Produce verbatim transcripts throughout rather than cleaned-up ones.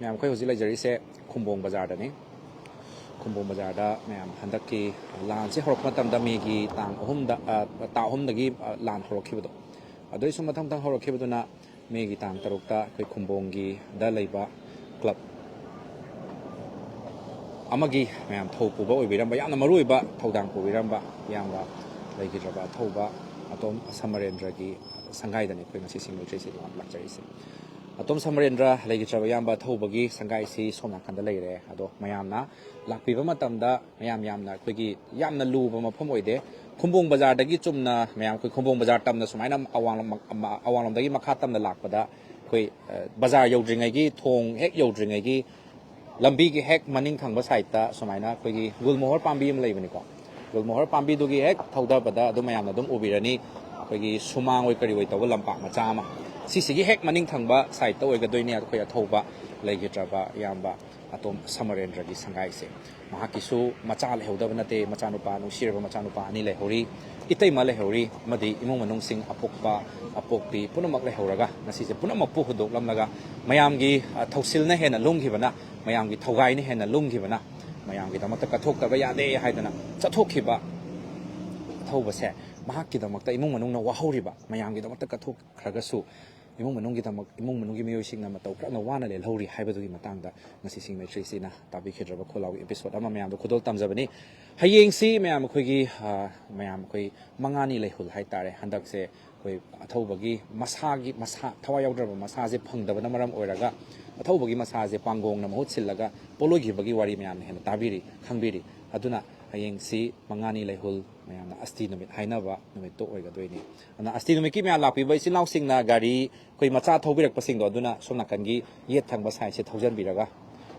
ꯃꯌꯥꯝ, ꯑꯩꯈꯣꯏ ꯍꯧꯖꯤꯛ ꯂꯩꯖꯔꯤꯁꯦ ꯈꯨꯝꯕꯣꯡ ꯕꯖꯥꯔꯗꯅꯤ꯫ ꯈꯨꯝꯕꯣꯡ ꯕꯖꯥꯔꯗ ꯃꯌꯥꯝ ꯍꯟꯗꯛꯀꯤ ꯂꯥꯟꯁꯦ ꯍꯧꯔꯛꯄ ꯃꯇꯝꯗ ꯃꯦꯒꯤ ꯇꯥꯡ ꯑꯍꯨꯝꯗ, ꯑ, ꯇꯥꯡ ꯑꯍꯨꯝꯗꯒꯤ, ꯑ, ꯂꯥꯟ ꯍꯧꯔꯛꯈꯤꯕꯗꯣ, ꯑꯗꯨꯗꯩꯁꯨ ꯃꯊꯪ ꯃꯊꯪ ꯍꯧꯔꯛꯈꯤꯕꯗꯨꯅ ꯃꯦꯒꯤ ꯇꯥꯡ ꯇꯔꯨꯛꯇ ꯑꯩꯈꯣꯏ ꯈꯨꯝꯕꯣꯡꯒꯤꯗ ꯂꯩꯕ ꯀ꯭ꯂꯕ ꯑꯃꯒꯤ ꯃꯌꯥꯝ ꯊꯧ ꯄꯨꯕ ꯑꯣꯏꯕꯤꯔꯝꯕ, ꯌꯥꯝꯅ ꯃꯔꯨ ꯑꯣꯏꯕ ꯊꯧꯗꯥꯡ ꯄꯨꯕꯤꯔꯝꯕ ꯏꯌꯥꯝꯕ ꯂꯩꯈꯤꯗ꯭ꯔꯕ ꯑꯊꯧꯕ ꯑꯇꯣꯝ ꯁꯃꯔꯦꯟꯗ꯭ꯔꯒꯤ ꯁꯪꯒꯥꯏꯗꯅꯤ ꯑꯩꯈꯣꯏ ꯉꯁꯤ ꯁꯤꯡ ꯂꯣꯏꯗ꯭ꯔꯤꯁꯦ ꯂꯥꯛꯆꯔꯤꯁꯦ꯫ ꯑꯇꯣꯝ ꯁꯃꯔꯦꯟꯗ꯭ꯔ ꯂꯩꯈꯤꯗ꯭ꯔꯕ ꯏꯌꯥꯝꯕ ꯑꯊꯧꯕꯒꯤ ꯁꯪꯒꯥꯏꯁꯤ ꯁꯣꯝ ꯅꯥꯀꯟꯗ ꯂꯩꯔꯦ꯫ ꯑꯗꯣ ꯃꯌꯥꯝꯅ ꯂꯥꯛꯄꯤꯕ ꯃꯇꯝꯗ ꯃꯌꯥꯝ ꯌꯥꯝꯅ ꯑꯩꯈꯣꯏꯒꯤ ꯌꯥꯝꯅ ꯂꯨꯕ ꯃꯐꯝ ꯑꯣꯏꯗꯦ꯫ ꯈꯨꯝꯕꯣꯡ ꯕꯖꯥꯔꯗꯒꯤ ꯆꯨꯝꯅ ꯃꯌꯥꯝ ꯑꯩꯈꯣꯏ ꯈꯨꯝꯕꯣꯡ ꯕꯖꯥꯔ ꯇꯝꯅ ꯁꯨꯃꯥꯏꯅ ꯑꯋꯥꯡꯂꯣꯝ-, ꯑꯋꯥꯡꯂꯣꯝꯗꯒꯤ ꯃꯈꯥ ꯇꯝꯅ ꯂꯥꯛꯄꯗ ꯑꯩꯈꯣꯏ, ꯑ, ꯕꯖꯥꯔ ꯌꯧꯗ꯭ꯔꯤꯉꯩꯒꯤ, ꯊꯣꯡ ꯍꯦꯛ ꯌꯧꯗ꯭ꯔꯤꯉꯩꯒꯤ ꯂꯝꯕꯤꯒꯤ ꯍꯦꯛ ꯃꯅꯤꯡ ꯊꯪꯕ ꯁꯥꯏꯠꯇ ꯁꯨꯃꯥꯏꯅ ꯑꯩꯈꯣꯏꯒꯤ ꯒꯨꯜ ꯃꯣꯍꯣꯔ ꯄꯥꯝꯕꯤ ꯑꯃ ꯂꯩꯕꯅꯤꯀꯣ꯫ ꯒꯨꯜ ꯃꯣꯍꯣꯔ ꯄꯥꯝꯕꯤꯗꯨꯒꯤ ꯍꯦꯛ ꯊꯧꯗꯕꯗ ꯑꯗꯨꯝ ꯃꯌꯥꯝꯅ ꯑꯗꯨꯝ ꯎꯕꯤꯔꯅꯤ, ꯑꯩꯈꯣꯏꯒꯤ ꯁꯨꯃꯥꯡ ꯑꯣꯏ ꯀꯔꯤ ꯑꯣꯏ ꯇꯧꯕ ꯂꯝꯄꯥꯛ ꯃꯆꯥ ꯑꯃ꯫ ꯁꯤꯁꯤꯒꯤ ꯍꯦꯛ ꯃꯅꯤꯡ ꯊꯪꯕ ꯁꯥꯏꯠꯇ ꯑꯣꯏꯒꯗꯣꯏꯅꯤ ꯑꯩꯈꯣꯏ ꯑꯊꯧꯕ ꯂꯩꯈꯤꯗ꯭ꯔꯕ ꯏꯌꯥꯝꯕ ꯑꯇꯣꯝ ꯁꯃꯔꯦꯟꯗ꯭ꯔꯒꯤ ꯁꯪꯒꯥꯏꯁꯦ꯫ ꯃꯍꯥꯛꯀꯤꯁꯨ ꯃꯆꯥ ꯂꯩꯍꯧꯗꯕ ꯅꯠꯇꯦ, ꯃꯆꯥꯅꯨꯄꯥ, ꯅꯨꯡꯁꯤꯔꯕ ꯃꯆꯥꯅꯨꯄꯥ ꯑꯅꯤ ꯂꯩꯍꯧꯔꯤ, ꯏꯇꯩꯃ ꯂꯩꯍꯧꯔꯤ, ꯑꯃꯗꯤ ꯏꯃꯨꯡ ꯃꯅꯨꯡꯁꯤꯡ ꯑꯄꯣꯛꯄ, ꯑꯄꯣꯛꯄꯤ ꯄꯨꯝꯅꯃꯛ ꯂꯩꯍꯧꯔꯒ ꯉꯁꯤꯁꯦ ꯄꯨꯝꯅꯃꯛꯄꯨ ꯍꯨꯟꯗꯣꯛꯂꯝꯂꯒ ꯃꯌꯥꯝꯒꯤ, ꯑ, ꯊꯧꯁꯤꯜꯅ ꯍꯦꯟꯅ ꯂꯨꯝꯈꯤꯕꯅ, ꯃꯌꯥꯝꯒꯤ ꯊꯧꯒꯥꯏꯅ ꯍꯦꯟꯅ ꯂꯨꯝꯈꯤꯕꯅ, ꯃꯌꯥꯝꯒꯤꯗꯃꯛꯇ ꯀꯠꯊꯣꯛꯇꯕ ꯌꯥꯗꯦ ꯍꯥꯏꯗꯅ ꯆꯠꯊꯣꯛꯈꯤꯕ ꯑꯊꯧꯕꯁꯦ, ꯃꯍꯥꯛꯀꯤꯗꯃꯛꯇ ꯏꯃꯨꯡ ꯃꯅꯨꯡꯅ ꯋꯥꯍꯧꯔꯤꯕ ꯃꯌꯥꯝꯒꯤꯗꯃꯛꯇ ꯀꯠꯊꯣꯛꯈ꯭ꯔꯒꯁꯨ ꯏꯃꯨꯡ ꯃꯅꯨꯡꯒꯤꯗꯃꯛ, ꯏꯃꯨꯡ ꯃꯅꯨꯡꯒꯤ ꯃꯤꯑꯣꯏꯁꯤꯡꯅ ꯃꯇꯧ ꯀꯔꯝꯅ ꯋꯥꯅ ꯂꯦꯜꯍꯧꯔꯤ ꯍꯥꯏꯕꯗꯨꯒꯤ ꯃꯇꯥꯡꯗ ꯉꯁꯤ ꯁꯤꯡ ꯃꯩꯇ꯭ꯔꯤꯁꯤꯅ ꯇꯥꯕꯤꯈꯤꯗ꯭ꯔꯕ ꯈꯣꯜꯂꯥꯎꯒꯤ ꯏꯄꯤꯁꯣꯗ ꯑꯃ ꯃꯌꯥꯝꯗ ꯈꯨꯗꯣꯜ ꯇꯝꯖꯕꯅꯤ꯫ ꯍꯌꯦꯡꯁꯤ ꯃꯌꯥꯝ ꯑꯩꯈꯣꯏꯒꯤ, ꯑ, ꯃꯌꯥꯝ ꯑꯩꯈꯣꯏ ꯃꯉꯥꯅꯤ ꯂꯩꯍꯨꯜ ꯍꯥꯏꯇꯥꯔꯦ꯫ ꯍꯟꯗꯛꯁꯦ ꯑꯩꯈꯣꯏ ꯑꯊꯧꯕꯒꯤ ꯃꯁꯥꯒꯤ, ꯃꯁꯥ ꯊꯋꯥꯏ ꯌꯥꯎꯗ꯭ꯔꯕ ꯃꯁꯥꯁꯦ ꯐꯪꯗꯕꯅ ꯃꯔꯝ ꯑꯣꯏꯔꯒ ꯑꯊꯧꯕꯒꯤ ꯃꯁꯥꯁꯦ ꯄꯥꯡꯒꯣꯡꯅ ꯃꯍꯨꯠ ꯁꯤꯜꯂꯒ ꯄꯣꯠꯂꯣꯏꯈꯤꯕꯒꯤ ꯋꯥꯔꯤ ꯃꯌꯥꯝꯅ ꯍꯦꯟꯅ ꯇꯥꯕꯤꯔꯤ, ꯈꯪꯕꯤꯔꯤ꯫ ꯑꯗꯨꯅ ꯍꯌꯦꯡꯁꯤ ꯃꯉꯥꯅꯤ ꯂꯩꯍꯨꯜ, ꯃꯌꯥꯝꯅ ꯑꯁꯇꯤ ꯅꯨꯃꯤꯠ ꯍꯥꯏꯅꯕ ꯅꯨꯃꯤꯠꯇꯣ ꯑꯣꯏꯒꯗꯣꯏꯅꯤ꯫ ꯑꯗꯨꯅ ꯑꯁꯇꯤ ꯅꯨꯃꯤꯠꯀꯤ ꯃꯌꯥꯝ ꯂꯥꯛꯄꯤꯕ ꯏꯆꯤꯜ ꯏꯅꯥꯎꯁꯤꯡꯅ ꯒꯥꯔꯤ ꯑꯩꯈꯣꯏ ꯃꯆꯥ ꯊꯧꯕꯤꯔꯛꯄꯁꯤꯡꯗꯣ ꯑꯗꯨꯅ ꯁꯣꯝ ꯅꯥꯀꯟꯒꯤ ꯌꯦꯠ ꯊꯪꯕ ꯁꯥꯏꯠꯁꯦ ꯊꯧꯖꯤꯟꯕꯤꯔꯒ,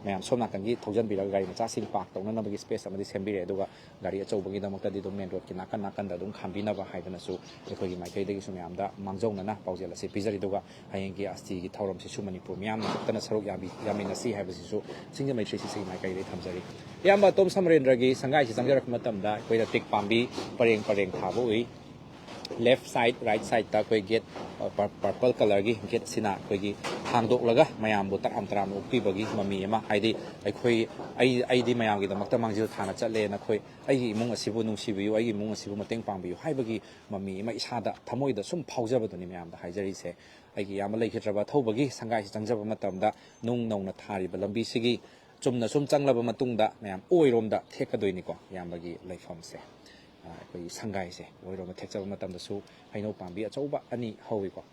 ꯃꯌꯥꯝ ꯁꯣꯝ ꯅꯥꯀꯟꯒꯤ ꯊꯧꯖꯤꯟꯕꯤꯔꯒ ꯒꯥꯔꯤ ꯃꯆꯥꯁꯤꯡ ꯄꯥꯔꯛ ꯇꯧꯅꯅꯕꯒꯤ ꯁ꯭ꯄꯦꯁ ꯑꯃꯗꯤ ꯁꯦꯝꯕꯤꯔꯦ꯫ ꯑꯗꯨꯒ ꯒꯥꯔꯤ ꯑꯆꯧꯕꯒꯤꯗꯃꯛꯇꯗꯤ ꯑꯗꯨꯝ ꯃꯦꯟ ꯔꯣꯗꯀꯤ ꯅꯥꯀꯟ ꯅꯥꯀꯟꯗ ꯑꯗꯨꯝ ꯈꯥꯝꯕꯤꯅꯕ ꯍꯥꯏꯗꯅꯁꯨ ꯑꯩꯈꯣꯏꯒꯤ ꯃꯥꯏꯀꯩꯗꯒꯤꯁꯨ ꯃꯌꯥꯝꯗ ꯃꯥꯡꯖꯧꯅꯅ ꯄꯥꯎꯖꯦꯜ ꯑꯁꯤ ꯄꯤꯖꯔꯤ꯫ ꯑꯗꯨꯒ ꯍꯌꯦꯡꯒꯤ ꯑꯁꯇꯤꯒꯤ ꯊꯧꯔꯝꯁꯤꯁꯨ ꯃꯅꯤꯄꯨꯔ ꯃꯤꯌꯥꯝꯅ ꯍꯦꯛꯇꯅ ꯁꯔꯨꯛ ꯌꯥꯕꯤ-, ꯌꯥꯃꯤꯟꯅꯁꯤ ꯍꯥꯏꯕꯁꯤꯁꯨ ꯁꯤꯡꯖꯃꯩ ꯊ꯭ꯔꯤ ꯁꯤꯛꯁꯇꯤꯒꯤ ꯃꯥꯏꯀꯩꯗꯒꯤ ꯊꯝꯖꯔꯤ꯫ ꯏꯌꯥꯝꯕ ꯑꯇꯣꯝ ꯁꯃꯔꯦꯟꯗ꯭ꯔꯒꯤ ꯁꯪꯒꯥꯏꯁꯤ ꯆꯪꯖꯔꯛꯄ ꯃꯇꯝꯗ ꯑꯩꯈꯣꯏꯗ ꯇꯤꯛ ꯄꯥꯝꯕꯤ ꯄꯔꯦꯡ ꯄꯔꯦꯡ ꯊꯥꯕ ꯎꯏ꯫ ꯂꯦꯐ ꯁꯥꯏꯠ, ꯔꯥꯏꯠ ꯁꯥꯏꯠꯇ ꯑꯩꯈꯣꯏ ꯒꯦꯠ, ꯄꯔꯄꯜ ꯀꯂꯔꯒꯤ ꯒꯦꯠꯁꯤꯅ ꯑꯩꯈꯣꯏꯒꯤ ꯍꯥꯡꯗꯣꯛꯂꯒ ꯃꯌꯥꯝꯕꯨ ꯇꯔꯥꯝ ꯇꯔꯥꯝꯅ ꯑꯣꯛꯄꯤꯕꯒꯤ ꯃꯃꯤ ꯑꯃ, ꯍꯥꯏꯗꯤ ꯑꯩꯈꯣꯏ, ꯑꯩ ꯑꯩꯗꯤ ꯃꯌꯥꯝꯒꯤꯗꯃꯛꯇ ꯃꯥꯡꯖꯤꯜ ꯊꯥꯅ ꯆꯠꯂꯦ, ꯅꯈꯣꯏ ꯑꯩꯒꯤ ꯏꯃꯨꯡ ꯑꯁꯤꯕꯨ ꯅꯨꯡꯁꯤꯕꯤꯌꯨ, ꯑꯩꯒꯤ ꯏꯃꯨꯡ ꯑꯁꯤꯕꯨ ꯃꯇꯦꯡ ꯄꯥꯡꯕꯤꯌꯨ ꯍꯥꯏꯕꯒꯤ ꯃꯃꯤ ꯑꯃ ꯏꯁꯥꯗ, ꯊꯃꯣꯏꯗ ꯁꯨꯝ ꯐꯥꯎꯖꯕꯗꯨꯅꯤ ꯃꯌꯥꯝꯗ ꯍꯥꯏꯖꯔꯤꯁꯦ꯫ ꯑꯩꯒꯤ ꯏꯌꯥꯝꯕ ꯂꯩꯈꯤꯗ꯭ꯔꯕ ꯑꯊꯧꯕꯒꯤ ꯁꯪꯒꯥꯏꯁꯤ ꯆꯪꯖꯕ ꯃꯇꯝꯗ ꯅꯨꯡ ꯅꯧꯅ ꯊꯥꯔꯤꯕ ꯂꯝꯕꯤꯁꯤꯒꯤ ꯆꯨꯝꯅ ꯁꯨꯝ ꯆꯪꯂꯕ ꯃꯇꯨꯡꯗ ꯃꯌꯥꯝ ꯑꯣꯏꯔꯣꯝꯗ ꯊꯦꯛꯀꯗꯣꯏꯅꯤꯀꯣ, ꯏꯌꯥꯝꯕꯒꯤ ꯂꯩꯐꯝꯁꯦ꯫ ꯑꯩꯈꯣꯏꯒꯤ ꯁꯪꯒꯥꯏꯁꯦ ꯑꯣꯏꯔꯣꯝꯗ ꯊꯦꯛꯆꯕ ꯃꯇꯝꯗꯁꯨ ꯍꯩꯅꯧ ꯄꯥꯝꯕꯤ ꯑꯆꯧꯕ ꯑꯅꯤ ꯍꯧꯋꯤꯀꯣ꯫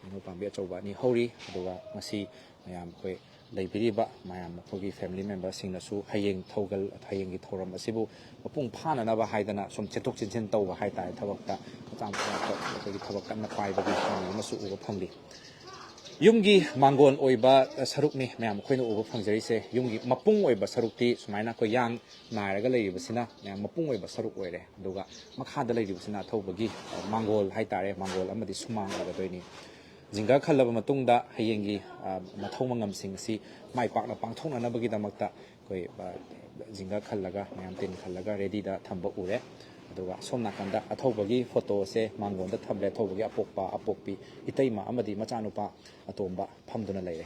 ꯍꯩꯅꯧ ꯄꯥꯝꯕꯤ ꯑꯆꯧꯕ ꯑꯅꯤ ꯍꯧꯔꯤ꯫ ꯑꯗꯨꯒ ꯉꯁꯤ ꯃꯌꯥꯝ ꯑꯩꯈꯣꯏ ꯂꯩꯕꯤꯔꯤꯕ ꯃꯌꯥꯝ ꯑꯩꯈꯣꯏꯒꯤ ꯐꯦꯃꯤꯂꯤ ꯃꯦꯝꯕꯔꯁꯤꯡꯅꯁꯨ ꯍꯌꯦꯡ ꯊꯧꯒꯜ, ꯍꯌꯦꯡꯒꯤ ꯊꯧꯔꯝ ꯑꯁꯤꯕꯨ ꯃꯄꯨꯡ ꯐꯥꯅꯅꯕ ꯍꯥꯏꯗꯅ ꯁꯨꯝ ꯆꯦꯟꯊꯣꯛ ꯆꯦꯟꯁꯤꯟ ꯇꯧꯕ ꯍꯥꯏꯇꯥꯔꯦ, ꯊꯕꯛꯇ ꯃꯆꯥ ꯃꯆꯥ ꯑꯩꯈꯣꯏꯒꯤ ꯊꯕꯛ ꯀꯟꯅ ꯄꯥꯏꯕꯒꯤ ꯃꯃꯤ ꯑꯃꯁꯨ ꯎꯕ ꯐꯪꯂꯤ꯫ ꯌꯨꯝꯒꯤ ꯃꯥꯡꯒꯣꯟ ꯑꯣꯏꯕ ꯁꯔꯨꯛꯅꯤ ꯃꯌꯥꯝ ꯑꯩꯈꯣꯏꯅ ꯎꯕ ꯐꯪꯖꯔꯤꯁꯦ꯫ ꯌꯨꯝꯒꯤ ꯃꯄꯨꯡ ꯑꯣꯏꯕ ꯁꯔꯨꯛꯇꯤ ꯁꯨꯃꯥꯏꯅ ꯑꯩꯈꯣꯏ ꯌꯥꯡ ꯅꯥꯏꯔꯒ ꯂꯩꯔꯤꯕꯁꯤꯅ ꯃꯌꯥꯝ ꯃꯄꯨꯡ ꯑꯣꯏꯕ ꯁꯔꯨꯛ ꯑꯣꯏꯔꯦ꯫ ꯑꯗꯨꯒ ꯃꯈꯥꯗ ꯂꯩꯔꯤꯕꯁꯤꯅ ꯑꯊꯧꯕꯒꯤ ꯃꯥꯡꯒꯣꯜ ꯍꯥꯏꯇꯥꯔꯦ, ꯃꯥꯡꯒꯣꯜ ꯑꯃꯗꯤ ꯁꯨꯃꯥꯡ ꯑꯣꯏꯒꯗꯣꯏꯅꯤ꯫ ꯖꯤꯡꯒ ꯈꯜꯂꯕ ꯃꯇꯨꯡꯗ ꯍꯌꯦꯡꯒꯤ ꯃꯊꯧ ꯃꯉꯝꯁꯤꯡ ꯑꯁꯤ ꯃꯥꯏ ꯄꯥꯛꯅ ꯄꯥꯡꯊꯣꯛꯅꯅꯕꯒꯤꯗꯃꯛꯇ ꯑꯩꯈꯣꯏ ꯖꯤꯡꯒ ꯈꯜꯂꯒ, ꯃꯌꯥꯝ ꯇꯤꯟ ꯈꯜꯂꯒ ꯔꯦꯗꯤꯗ ꯊꯝꯕ ꯎꯔꯦ꯫ ꯑꯗꯨꯒ ꯑꯁꯣꯝ ꯅꯥꯀꯟꯗ ꯑꯊꯧꯕꯒꯤ ꯐꯣꯇꯣꯁꯦ ꯃꯥꯡꯒꯣꯟꯗ ꯊꯝꯂꯦ꯫ ꯑꯊꯧꯕꯒꯤ ꯑꯄꯣꯛꯄ, ꯑꯄꯣꯛꯄꯤ, ꯏꯇꯩꯃ ꯑꯃꯗꯤ ꯃꯆꯥꯅꯨꯄꯥ ꯑꯇꯣꯝꯕ ꯐꯝꯗꯨꯅ ꯂꯩꯔꯦ꯫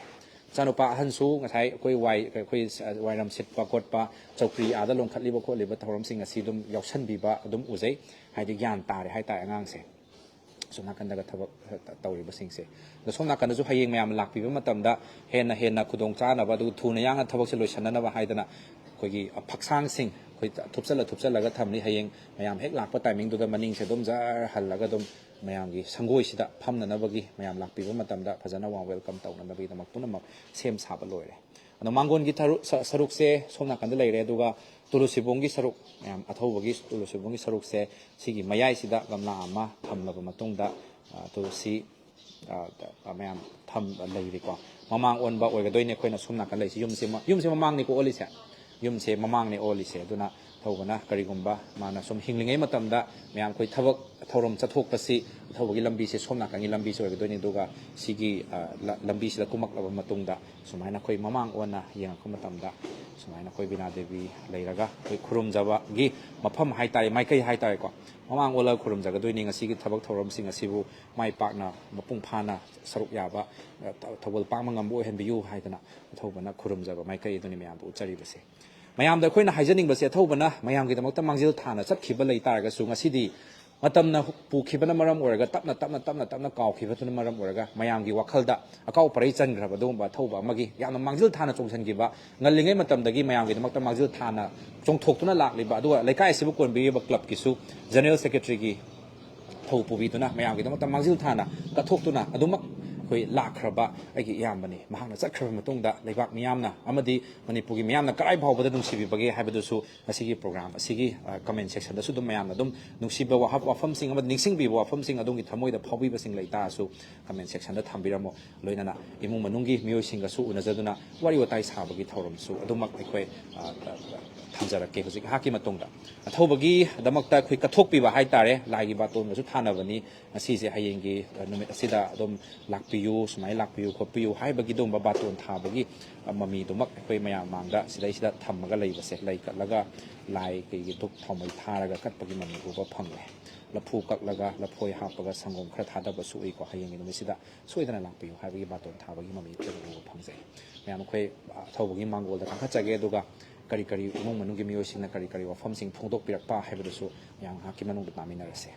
ꯃꯆꯥꯅꯨꯄꯥ ꯑꯍꯟꯁꯨ ꯉꯁꯥꯏ ꯑꯩꯈꯣꯏ ꯋꯥꯏ-, ꯑꯩꯈꯣꯏ ꯋꯥꯏꯔꯝ ꯁꯤꯠꯄ ꯈꯣꯠꯄ, ꯆꯧꯀ꯭ꯔꯤ ꯑꯥꯗ ꯂꯣꯡꯈꯠꯂꯤꯕ ꯈꯣꯠꯂꯤꯕ ꯊꯧꯔꯝꯁꯤꯡ ꯑꯁꯤ ꯑꯗꯨꯝ ꯌꯥꯎꯁꯟꯕꯤꯕ ꯑꯗꯨꯝ ꯎꯖꯩ꯫ ꯍꯥꯏꯗꯤ ꯒ꯭ꯌꯥꯟ ꯇꯥꯔꯦ ꯍꯥꯏꯇꯥꯔꯦ ꯑꯉꯥꯡꯁꯦ꯫ ꯑꯁꯣꯝ ꯅꯥꯀꯟꯗꯒ ꯊꯕꯛ ꯇꯧꯔꯤꯕꯁꯤꯡꯁꯦ꯫ ꯑꯗꯣ ꯁꯣꯝ ꯅꯥꯀꯟꯗꯁꯨ ꯍꯌꯦꯡ ꯃꯌꯥꯝ ꯂꯥꯛꯄꯤꯕ ꯃꯇꯝꯗ ꯍꯦꯟꯅ ꯍꯦꯟꯅ ꯈꯨꯗꯣꯡ ꯆꯥꯅꯕ, ꯑꯗꯨꯒ ꯊꯨꯅ ꯌꯥꯡꯅ ꯊꯕꯛꯁꯦ ꯂꯣꯏꯁꯤꯟꯅꯅꯕ ꯍꯥꯏꯗꯅ ꯑꯩꯈꯣꯏꯒꯤ ꯐꯛꯁꯥꯡꯁꯤꯡ ꯑꯩꯈꯣꯏ ꯊꯨꯞꯆꯜꯂ ꯊꯨꯞꯆꯜꯂꯒ ꯊꯝꯂꯤ꯫ ꯍꯌꯦꯡ ꯃꯌꯥꯝ ꯍꯦꯛ ꯂꯥꯛꯄ ꯇꯥꯏꯃꯤꯡꯗꯨꯗ ꯃꯅꯤꯡꯁꯦ ꯑꯗꯨꯝ ꯖꯔ ꯍꯜꯂꯒ ꯑꯗꯨꯝ ꯃꯌꯥꯝꯒꯤ ꯁꯪꯒꯣꯏꯁꯤꯗ ꯐꯝꯅꯅꯕꯒꯤ, ꯃꯌꯥꯝ ꯂꯥꯛꯄꯤꯕ ꯃꯇꯝꯗ ꯐꯖꯅ ꯋꯥꯔꯝ ꯋꯦꯜꯀꯝ ꯇꯧꯅꯅꯕꯒꯤꯗꯃꯛ ꯄꯨꯝꯅꯃꯛ ꯁꯦꯝ ꯁꯥꯕ ꯂꯣꯏꯔꯦ꯫ ꯑꯗꯣ ꯃꯥꯡꯒꯣꯟꯒꯤ ꯊꯔꯨ-, ꯁ-, ꯁꯔꯨꯛꯁꯦ ꯁꯣꯝ ꯅꯥꯀꯟꯗ ꯂꯩꯔꯦ꯫ ꯑꯗꯨꯒ ꯇꯨꯂꯨ ꯁꯤꯕꯣꯡꯒꯤ ꯁꯔꯨꯛ, ꯃꯌꯥꯝ ꯑꯊꯧꯕꯒꯤ ꯇꯨꯂꯨ ꯁꯤꯕꯣꯡꯒꯤ ꯁꯔꯨꯛꯁꯦ ꯁꯤꯒꯤ ꯃꯌꯥꯏꯁꯤꯗ ꯒꯝꯂꯥ ꯑꯃ ꯊꯝꯂꯕ ꯃꯇꯨꯡꯗ, ꯑ, ꯇꯨꯂꯨꯁꯤ, ꯑ, ꯃꯌꯥꯝ ꯊꯝ-, ꯂꯩꯔꯤꯀꯣ꯫ ꯃꯃꯥꯡ ꯑꯣꯟꯕ ꯑꯣꯏꯒꯗꯣꯏꯅꯦ ꯑꯩꯈꯣꯏꯅ ꯁꯣꯝ ꯅꯥꯀꯟ ꯂꯩꯁꯤ꯫ ꯌꯨꯝꯁꯤ ꯃ-, ꯌꯨꯝꯁꯤ ꯃꯃꯥꯡꯅꯤꯀꯣ ꯑꯣꯜꯂꯤꯁꯦ꯫ ꯌꯨꯝꯁꯦ ꯃꯃꯥꯡꯅꯦ ꯑꯣꯜꯂꯤꯁꯦ꯫ ꯑꯗꯨꯅ ꯑꯊꯧꯕꯅ ꯀꯔꯤꯒꯨꯝꯕ ꯃꯥꯅ ꯁꯨꯝ ꯍꯤꯡꯂꯤꯉꯩ ꯃꯇꯝꯗ ꯃꯌꯥꯝ ꯑꯩꯈꯣꯏ ꯊꯕꯛ ꯊꯧꯔꯝ ꯆꯠꯊꯣꯛꯄꯁꯤ ꯑꯊꯧꯕꯒꯤ ꯂꯝꯕꯤꯁꯦ ꯁꯣꯝ ꯅꯥꯀꯟꯒꯤ ꯂꯝꯕꯤꯁꯦ ꯑꯣꯏꯒꯗꯣꯏꯅꯤ꯫ ꯑꯗꯨꯒ ꯁꯤꯒꯤ, ꯑ, ꯂ-, ꯂꯝꯕꯤꯁꯤꯗ ꯀꯨꯝꯃꯛꯂꯕ ꯃꯇꯨꯡꯗ ꯁꯨꯃꯥꯏꯅ ꯑꯩꯈꯣꯏ ꯃꯃꯥꯡ ꯑꯣꯟꯅ ꯌꯦꯡꯉꯛꯄ ꯃꯇꯝꯗ ꯁꯨꯃꯥꯏꯅ ꯑꯩꯈꯣꯏ ꯕꯤꯅꯥ ꯗꯦꯕꯤ ꯂꯩꯔꯒ ꯑꯩꯈꯣꯏ ꯈꯨꯔꯨꯝꯖꯕꯒꯤ ꯃꯐꯝ ꯍꯥꯏꯇꯥꯔꯦ, ꯃꯥꯏꯀꯩ ꯍꯥꯏꯇꯥꯔꯦꯀꯣ, ꯃꯃꯥꯡ ꯑꯣꯜꯂꯒ ꯈꯨꯔꯨꯝꯖꯒꯗꯣꯏꯅꯤ꯫ ꯉꯁꯤꯒꯤ ꯊꯕꯛ ꯊꯧꯔꯝꯁꯤꯡ ꯑꯁꯤꯕꯨ ꯃꯥꯏ ꯄꯥꯛꯅ ꯃꯄꯨꯡ ꯐꯥꯅ ꯁꯔꯨꯛ ꯌꯥꯕ, ꯑ, ꯊꯧꯒꯜ ꯄꯥꯡꯕ ꯉꯝꯕ ꯑꯣꯏꯍꯟꯕꯤꯌꯨ ꯍꯥꯏꯗꯅ ꯑꯊꯧꯕꯅ ꯈꯨꯔꯨꯝꯖꯕ ꯃꯥꯏꯀꯩ ꯑꯗꯨꯅꯤ ꯃꯌꯥꯝꯗ ꯎꯠꯆꯔꯤꯕꯁꯦ꯫ ꯃꯌꯥꯝꯗ ꯑꯩꯈꯣꯏꯅ ꯍꯥꯏꯖꯅꯤꯡꯕꯁꯦ, ꯑꯊꯧꯕꯅ ꯃꯌꯥꯝꯒꯤꯗꯃꯛꯇ ꯃꯥꯡꯖꯤꯜ ꯊꯥꯅ ꯆꯠꯈꯤꯕ ꯂꯩ ꯇꯥꯔꯒꯁꯨ, ꯉꯁꯤꯗꯤ ꯃꯇꯝꯅ ꯄꯨꯈꯤꯕꯅ ꯃꯔꯝ ꯑꯣꯏꯔꯒ, ꯇꯞꯅ, ꯇꯞꯅ, ꯇꯞꯅ, ꯇꯞꯅ ꯀꯥꯎꯈꯤꯕꯗꯨꯅ ꯃꯔꯝ ꯑꯣꯏꯔꯒ, ꯃꯌꯥꯝꯒꯤ ꯋꯥꯈꯜꯗ ꯑꯀꯥꯎ ꯄꯔꯩ ꯆꯟꯈ꯭ꯔꯕ ꯑꯗꯨꯒꯨꯝꯕ ꯑꯊꯧꯕ ꯑꯃꯒꯤ ꯌꯥꯝꯅ ꯃꯥꯡꯖꯤꯜ ꯊꯥꯅ ꯆꯣꯡꯁꯤꯟꯈꯤꯕ, ꯉꯜꯂꯤꯉꯩ ꯃꯇꯝꯗꯒꯤ ꯃꯌꯥꯝꯒꯤꯗꯃꯛꯇ ꯃꯥꯡꯖꯤꯜ ꯊꯥꯅ ꯆꯣꯡꯊꯣꯛꯇꯨꯅ ꯂꯥꯛꯂꯤꯕ, ꯑꯗꯨꯒ ꯂꯩꯀꯥꯏ ꯑꯁꯤꯕꯨ ꯀꯣꯟꯕꯤꯔꯤꯕ ꯀ꯭ꯂꯕꯀꯤꯁꯨ ꯖꯦꯅꯔꯦꯜ ꯁꯦꯀ꯭ꯔꯦꯇꯔꯤꯒꯤ ꯊꯧ ꯄꯨꯕꯤꯗꯨꯅ, ꯃꯌꯥꯝꯒꯤꯗꯃꯛꯇ ꯃꯥꯡꯖꯤꯜ ꯊꯥꯅ ꯀꯠꯊꯣꯛꯇꯨꯅ ꯑꯗꯨꯃꯛ ꯑꯩꯈꯣꯏ ꯂꯥꯛꯈ꯭ꯔꯕ ꯑꯩꯒꯤ ꯏꯌꯥꯝꯕꯅꯤ꯫ ꯃꯍꯥꯛꯅ ꯆꯠꯈ꯭ꯔꯕ ꯃꯇꯨꯡꯗ ꯂꯩꯕꯥꯛ ꯃꯤꯌꯥꯝꯅ ꯑꯃꯗꯤ ꯃꯅꯤꯄꯨꯔꯒꯤ ꯃꯤꯌꯥꯝꯅ ꯀꯗꯥꯏ ꯐꯥꯎꯕꯗ ꯅꯨꯡꯁꯤꯕꯤꯕꯒꯦ ꯍꯥꯏꯕꯗꯨꯁꯨ ꯉꯁꯤꯒꯤ ꯄ꯭ꯔꯣꯒ꯭ꯔꯥꯝ ꯑꯁꯤꯒꯤ, ꯑ, ꯀꯃꯦꯟ ꯁꯦꯛꯁꯟꯗꯁꯨ ꯑꯗꯨꯝ ꯃꯌꯥꯝꯅ ꯑꯗꯨꯝ ꯅꯨꯡꯁꯤꯕ ꯋꯥꯍ-, ꯋꯥꯐꯝꯁꯤꯡ ꯑꯃꯗꯤ ꯅꯤꯡꯁꯤꯡꯕꯤꯕ ꯋꯥꯐꯝꯁꯤꯡ ꯑꯗꯣꯝꯒꯤ ꯊꯃꯣꯏꯗ ꯐꯥꯎꯕꯤꯕꯁꯤꯡ ꯂꯩ ꯇꯥꯔꯁꯨ ꯀꯃꯦꯟ ꯁꯦꯛꯁꯟꯗ ꯊꯝꯕꯤꯔꯝꯃꯣ꯫ ꯂꯣꯏꯅꯅ ꯏꯃꯨꯡ ꯃꯅꯨꯡꯒꯤ ꯃꯤꯑꯣꯏꯁꯤꯡꯒꯁꯨ ꯎꯅꯖꯗꯨꯅ ꯋꯥꯔꯤ ꯋꯥꯇꯥꯏ ꯁꯥꯕꯒꯤ ꯊꯧꯔꯝꯁꯨ ꯑꯗꯨꯃꯛ ꯑꯩꯈꯣꯏ, ꯑ, ꯑ, ꯊꯝꯖꯔꯛꯀꯦ ꯍꯧꯖꯤꯛ ꯉꯥꯏꯍꯥꯛꯀꯤ ꯃꯇꯨꯡꯗ꯫ ꯑꯊꯧꯕꯒꯤꯗꯃꯛꯇ ꯑꯩꯈꯣꯏ ꯀꯠꯊꯣꯛꯄꯤꯕ ꯍꯥꯏꯇꯥꯔꯦ, ꯂꯥꯏꯒꯤ ꯕꯥꯇꯣꯟꯒꯁꯨ ꯊꯥꯅꯕꯅꯤ꯫ ꯉꯁꯤꯁꯦ ꯍꯌꯦꯡꯒꯤ, ꯑ, ꯅꯨꯃꯤꯠ ꯑꯁꯤꯗ ꯑꯗꯨꯝ ꯂꯥꯛꯄꯤꯌꯨ, ꯁꯨꯃꯥꯏꯅ ꯂꯥꯛꯄꯤꯌꯨ ꯈꯣꯠꯄꯤꯌꯨ ꯍꯥꯏꯕꯒꯤ ꯑꯗꯨꯒꯨꯝꯕ ꯕꯥꯇꯣꯟ ꯊꯥꯕꯒꯤ, ꯑ, ꯃꯃꯤꯗꯨꯃꯛ ꯑꯩꯈꯣꯏ ꯃꯌꯥꯝ ꯃꯥꯡꯗ ꯁꯤꯗꯩꯁꯤꯗ ꯊꯝꯃꯒ ꯂꯩꯕꯁꯦ, ꯂꯩ ꯀꯠꯂꯒ ꯂꯥꯏ ꯀꯩꯒꯤ ꯙꯨꯞ ꯊꯥꯎꯃꯩ ꯊꯥꯔꯒ ꯀꯠꯄꯒꯤ ꯃꯃꯤ ꯎꯕ ꯐꯪꯉꯦ꯫ ꯂꯐꯨ ꯀꯛꯂꯒ ꯂꯐꯣꯏ ꯍꯥꯞꯄꯒ ꯁꯪꯒꯣꯝ ꯈꯔ ꯊꯥꯗꯕꯁꯨ ꯎꯏꯀꯣ꯫ ꯍꯌꯦꯡꯒꯤ ꯅꯨꯃꯤꯠꯁꯤꯗ ꯁꯣꯏꯗꯅ ꯂꯥꯛꯄꯤꯌꯨ ꯍꯥꯏꯕꯒꯤ ꯕꯥꯇꯣꯟ ꯊꯥꯕꯒꯤ ꯃꯃꯤ ꯑꯩꯈꯣꯏꯅ ꯎꯕ ꯐꯪꯖꯩ꯫ ꯃꯌꯥꯝ ꯑꯩꯈꯣꯏ ꯑꯊꯧꯕꯒꯤ ꯃꯥꯡꯒꯣꯜꯗ ꯀꯥꯈꯠꯆꯒꯦ, ꯑꯗꯨꯒ ꯀꯔꯤ ꯀꯔꯤ ꯏꯃꯨꯡ ꯃꯅꯨꯡꯒꯤ ꯃꯤꯑꯣꯏꯁꯤꯡꯅ ꯀꯔꯤ ꯀꯔꯤ ꯋꯥꯐꯝꯁꯤꯡ ꯐꯣꯡꯗꯣꯛꯄꯤꯔꯛꯄ ꯍꯥꯏꯕꯗꯨꯁꯨ ꯃꯌꯥꯝ ꯉꯥꯏꯍꯥꯛꯀꯤ ꯃꯅꯨꯡꯗ ꯇꯥꯃꯤꯟꯅꯔꯁꯦ꯫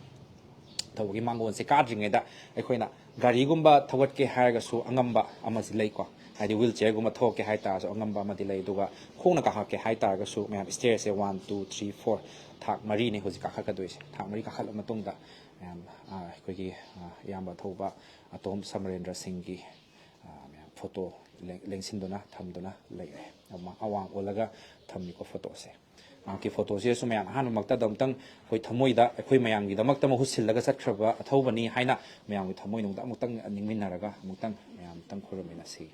ꯑꯊꯧꯕꯒꯤ ꯃꯥꯡꯒꯣꯜꯁꯦ ꯀꯥꯗ꯭ꯔꯤꯉꯩꯗ ꯑꯩꯈꯣꯏꯅ ꯒꯥꯔꯤꯒꯨꯝꯕ ꯊꯧꯒꯠꯀꯦ ꯍꯥꯏꯔꯒꯁꯨ ꯑꯉꯝꯕ ꯑꯃꯁꯤ ꯂꯩꯀꯣ, ꯍꯥꯏꯗꯤ ꯋꯤꯜ ꯆꯤꯌꯔꯒꯨꯝꯕ ꯊꯧꯒꯠꯀꯦ ꯍꯥꯏꯇꯥꯔꯁꯨ ꯑꯉꯝꯕ ꯑꯃꯗꯤ ꯂꯩ꯫ ꯑꯗꯨꯒ ꯈꯣꯡꯅ ꯀꯥꯈꯠꯀꯦ ꯍꯥꯏꯇꯥꯔꯒꯁꯨ ꯃꯌꯥꯝ ꯁ꯭ꯇꯦꯌꯔꯁꯦ ꯋꯥꯟ, ꯇꯨ, ꯊ꯭ꯔꯤ, ꯐꯣꯔ, ꯊꯥꯛ ꯃꯔꯤꯅꯤ ꯍꯧꯖꯤꯛ ꯀꯥꯈꯠꯀꯗꯣꯏꯁꯦ꯫ ꯊꯥꯛ ꯃꯔꯤ ꯀꯥꯈꯠꯂ ꯃꯇꯨꯡꯗ ꯃꯌꯥꯝ, ꯑ, ꯑꯩꯈꯣꯏꯒꯤ, ꯑ, ꯏꯌꯥꯝꯕ ꯑꯊꯧꯕ ꯑꯇꯣꯝ ꯁꯃꯔꯦꯟꯗ꯭ꯔ ꯁꯤꯡꯒꯤ, ꯑ, ꯃꯌꯥꯝ ꯐꯣꯇꯣ ꯂꯦꯡ-, ꯂꯦꯡꯁꯤꯟꯗꯨꯅ ꯊꯝꯗꯨꯅ ꯂꯩꯔꯦ꯫ ꯑꯃ ꯑꯋꯥꯡ ꯑꯣꯜꯂꯒ ꯊꯝꯃꯤꯀꯣ ꯐꯣꯇꯣꯁꯦ꯫ ꯃꯍꯥꯛꯀꯤ ꯐꯣꯇꯣꯁꯤꯗꯁꯨ ꯃꯌꯥꯝ ꯑꯍꯥꯟꯕꯃꯛꯇꯗ ꯑꯃꯨꯛꯇꯪ ꯑꯩꯈꯣꯏ ꯊꯃꯣꯏꯗ ꯑꯩꯈꯣꯏ ꯃꯌꯥꯝꯒꯤꯗꯃꯛꯇ ꯃꯍꯨꯠ ꯁꯤꯜꯂꯒ ꯆꯠꯈ꯭ꯔꯕ ꯑꯊꯧꯕꯅꯤ ꯍꯥꯏꯅ ꯃꯌꯥꯝꯒꯤ ꯊꯃꯣꯏꯅꯨꯡꯗ ꯑꯃꯨꯛꯇꯪ ꯅꯤꯡꯃꯤꯟꯅꯔꯒ ꯑꯃꯨꯛꯇꯪ ꯃꯌꯥꯝ ꯑꯃꯨꯛꯇꯪ ꯈꯨꯔꯨꯝꯃꯤꯟꯅꯁꯤ꯫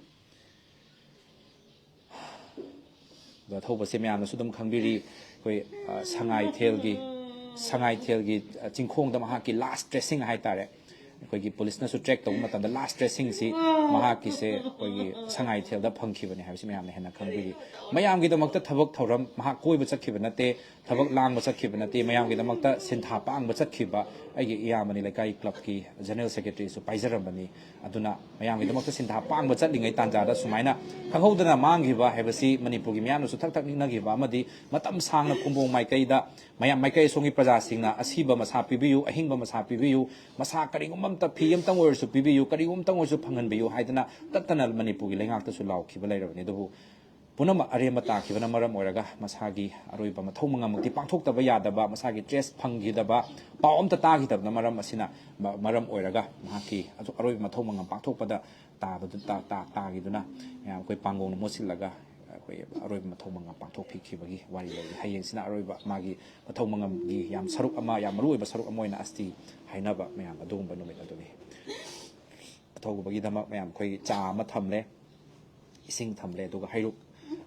ꯑꯗꯣ ꯑꯊꯧꯕꯁꯦ ꯃꯌꯥꯝꯅꯁꯨ ꯑꯗꯨꯝ ꯈꯪꯕꯤꯔꯤ, ꯑꯩꯈꯣꯏ, ꯑ, ꯁꯉꯥꯏꯊꯦꯜꯒꯤ, ꯁꯉꯥꯏꯊꯦꯜꯒꯤ, ꯑ, ꯆꯤꯡꯈꯣꯡꯗ ꯃꯍꯥꯛꯀꯤ ꯂꯥꯁ ꯇ꯭ꯔꯦꯁꯤꯡ ꯍꯥꯏꯇꯥꯔꯦ, ꯑꯩꯈꯣꯏꯒꯤ ꯄꯨꯂꯤꯁꯅꯁꯨ ꯇ꯭ꯔꯦꯛ ꯇꯧꯕ ꯃꯇꯝꯗ ꯂꯥꯁ ꯇ꯭ꯔꯦꯁꯤꯡꯁꯤ ꯃꯍꯥꯛꯀꯤꯁꯦ ꯑꯩꯈꯣꯏꯒꯤ ꯁꯉꯥꯏꯊꯦꯜꯗ ꯐꯪꯈꯤꯕꯅꯤ ꯍꯥꯏꯕꯁꯤ ꯃꯌꯥꯝꯅ ꯍꯦꯟꯅ ꯈꯪꯕꯤꯔꯤ꯫ ꯃꯌꯥꯝꯒꯤꯗꯃꯛꯇ ꯊꯕꯛ ꯊꯧꯔꯝ, ꯃꯍꯥꯛ ꯀꯣꯏꯕ ꯆꯠꯈꯤꯕ ꯅꯠꯇꯦ, ꯊꯕꯛ ꯂꯥꯡꯕ ꯆꯠꯈꯤꯕ ꯅꯠꯇꯦ, ꯃꯌꯥꯝꯒꯤꯗꯃꯛꯇ ꯁꯤꯟꯊꯥ ꯄꯥꯡꯕ ꯆꯠꯈꯤꯕ ꯑꯩꯒꯤ ꯏꯌꯥꯝꯕꯅꯤ, ꯂꯩꯀꯥꯏ ꯀ꯭ꯂꯕꯀꯤ ꯖꯦꯅꯔꯦꯜ ꯁꯦꯀ꯭ꯔꯦꯇꯔꯤꯁꯨ ꯄꯥꯏꯖꯔꯝꯕꯅꯤ꯫ ꯑꯗꯨꯅ ꯃꯌꯥꯝꯒꯤꯗꯃꯛꯇ ꯁꯤꯟꯊꯥ ꯄꯥꯡꯕ ꯆꯠꯂꯤꯉꯩ ꯇꯥꯟꯖꯥꯗ ꯁꯨꯃꯥꯏꯅ ꯈꯪꯍꯧꯗꯅ ꯃꯥꯡꯈꯤꯕ ꯍꯥꯏꯕꯁꯤ ꯃꯅꯤꯄꯨꯔꯒꯤ ꯃꯤꯌꯥꯝꯅꯁꯨ ꯊꯛ ꯊꯛ ꯅꯤꯛꯅꯈꯤꯕ ꯑꯃꯗꯤ ꯃꯇꯝ ꯁꯥꯡꯅ ꯈꯨꯝꯕꯣꯡ ꯃꯥꯏꯀꯩꯗ ꯃꯌꯥꯝ ꯃꯥꯏꯀꯩ ꯑꯁꯣꯝꯒꯤ ꯄ꯭ꯔꯖꯥꯁꯤꯡꯅ ꯑꯁꯤꯕ ꯃꯁꯥ ꯄꯤꯕꯤꯌꯨ, ꯑꯍꯤꯡꯕ ꯃꯁꯥ ꯄꯤꯕꯤꯌꯨ, ꯃꯁꯥ ꯀꯔꯤꯒꯨꯝꯕ ꯑꯝꯇ ꯐꯤ ꯑꯝꯇꯪ ꯑꯣꯏꯔꯁꯨ ꯄꯤꯕꯤꯌꯨ, ꯀꯔꯤꯒꯨꯝꯕ ꯑꯝꯇꯪ ꯑꯣꯏꯔꯁꯨ ꯐꯪꯍꯟꯕꯤꯌꯨ ꯍꯥꯏꯗꯅ ꯇꯠꯇꯅ ꯃꯅꯤꯄꯨꯔꯒꯤ ꯂꯩꯉꯥꯛꯇꯁꯨ ꯂꯥꯎꯈꯤꯕ ꯂꯩꯔꯕꯅꯤ꯫ ꯑꯗꯨꯕꯨ ꯄꯨꯝꯅꯃꯛ ꯑꯔꯦꯝꯕ ꯇꯥꯈꯤꯕꯅ ꯃꯔꯝ ꯑꯣꯏꯔꯒ ꯃꯁꯥꯒꯤ ꯑꯔꯣꯏꯕ ꯃꯊꯧ ꯃꯉꯝꯃꯛꯇꯤ ꯄꯥꯡꯊꯣꯛꯇꯕ ꯌꯥꯗꯕ, ꯃꯁꯥꯒꯤ ꯇ꯭ꯔꯦꯁ ꯐꯪꯈꯤꯗꯕ, ꯄꯥꯎ ꯑꯝꯇ ꯇꯥꯈꯤꯗꯕꯅ ꯃꯔꯝ ꯑꯁꯤꯅ ꯃ-, ꯃꯔꯝ ꯑꯣꯏꯔꯒ ꯃꯍꯥꯛꯀꯤ ꯑꯗꯨ ꯑꯔꯣꯏꯕ ꯃꯊꯧ ꯃꯉꯝ ꯄꯥꯡꯊꯣꯛꯄꯗ ꯇꯥꯕꯗꯨ-, ꯇꯥ-, ꯇꯥ-, ꯇꯥꯈꯤꯗꯨꯅ ꯃꯌꯥꯝ ꯑꯩꯈꯣꯏ ꯄꯥꯡꯒꯣꯡꯅ ꯃꯨꯠꯁꯤꯜꯂꯒ ꯑꯩꯈꯣꯏ ꯑꯔꯣꯏꯕ ꯃꯊꯧ ꯃꯉꯝ ꯄꯥꯡꯊꯣꯛꯄꯤꯈꯤꯕꯒꯤ ꯋꯥꯔꯤ ꯂꯩꯔꯤ꯫ ꯍꯌꯦꯡꯁꯤꯅ ꯑꯔꯣꯏꯕ ꯃꯥꯒꯤ ꯃꯊꯧ ꯃꯉꯝꯒꯤ ꯌꯥꯝ ꯁꯔꯨꯛ ꯑꯃ, ꯌꯥꯝ ꯃꯔꯨꯑꯣꯏꯕ ꯁꯔꯨꯛ ꯑꯃ ꯑꯣꯏꯅ ꯑꯁꯇꯤ ꯍꯥꯏꯅꯕ ꯃꯌꯥꯝ ꯑꯗꯨꯒꯨꯝꯕ ꯅꯨꯃꯤꯠ ꯑꯗꯨꯅꯤ꯫ ꯑꯊꯧꯕꯒꯤꯗꯃꯛ ꯃꯌꯥꯝ ꯑꯩꯈꯣꯏ ꯆꯥ ꯑꯃ ꯊꯝꯂꯦ, ꯏꯁꯤꯡ ꯊꯝꯂꯦ, ꯑꯗꯨꯒ ꯍꯩꯔꯨꯛ,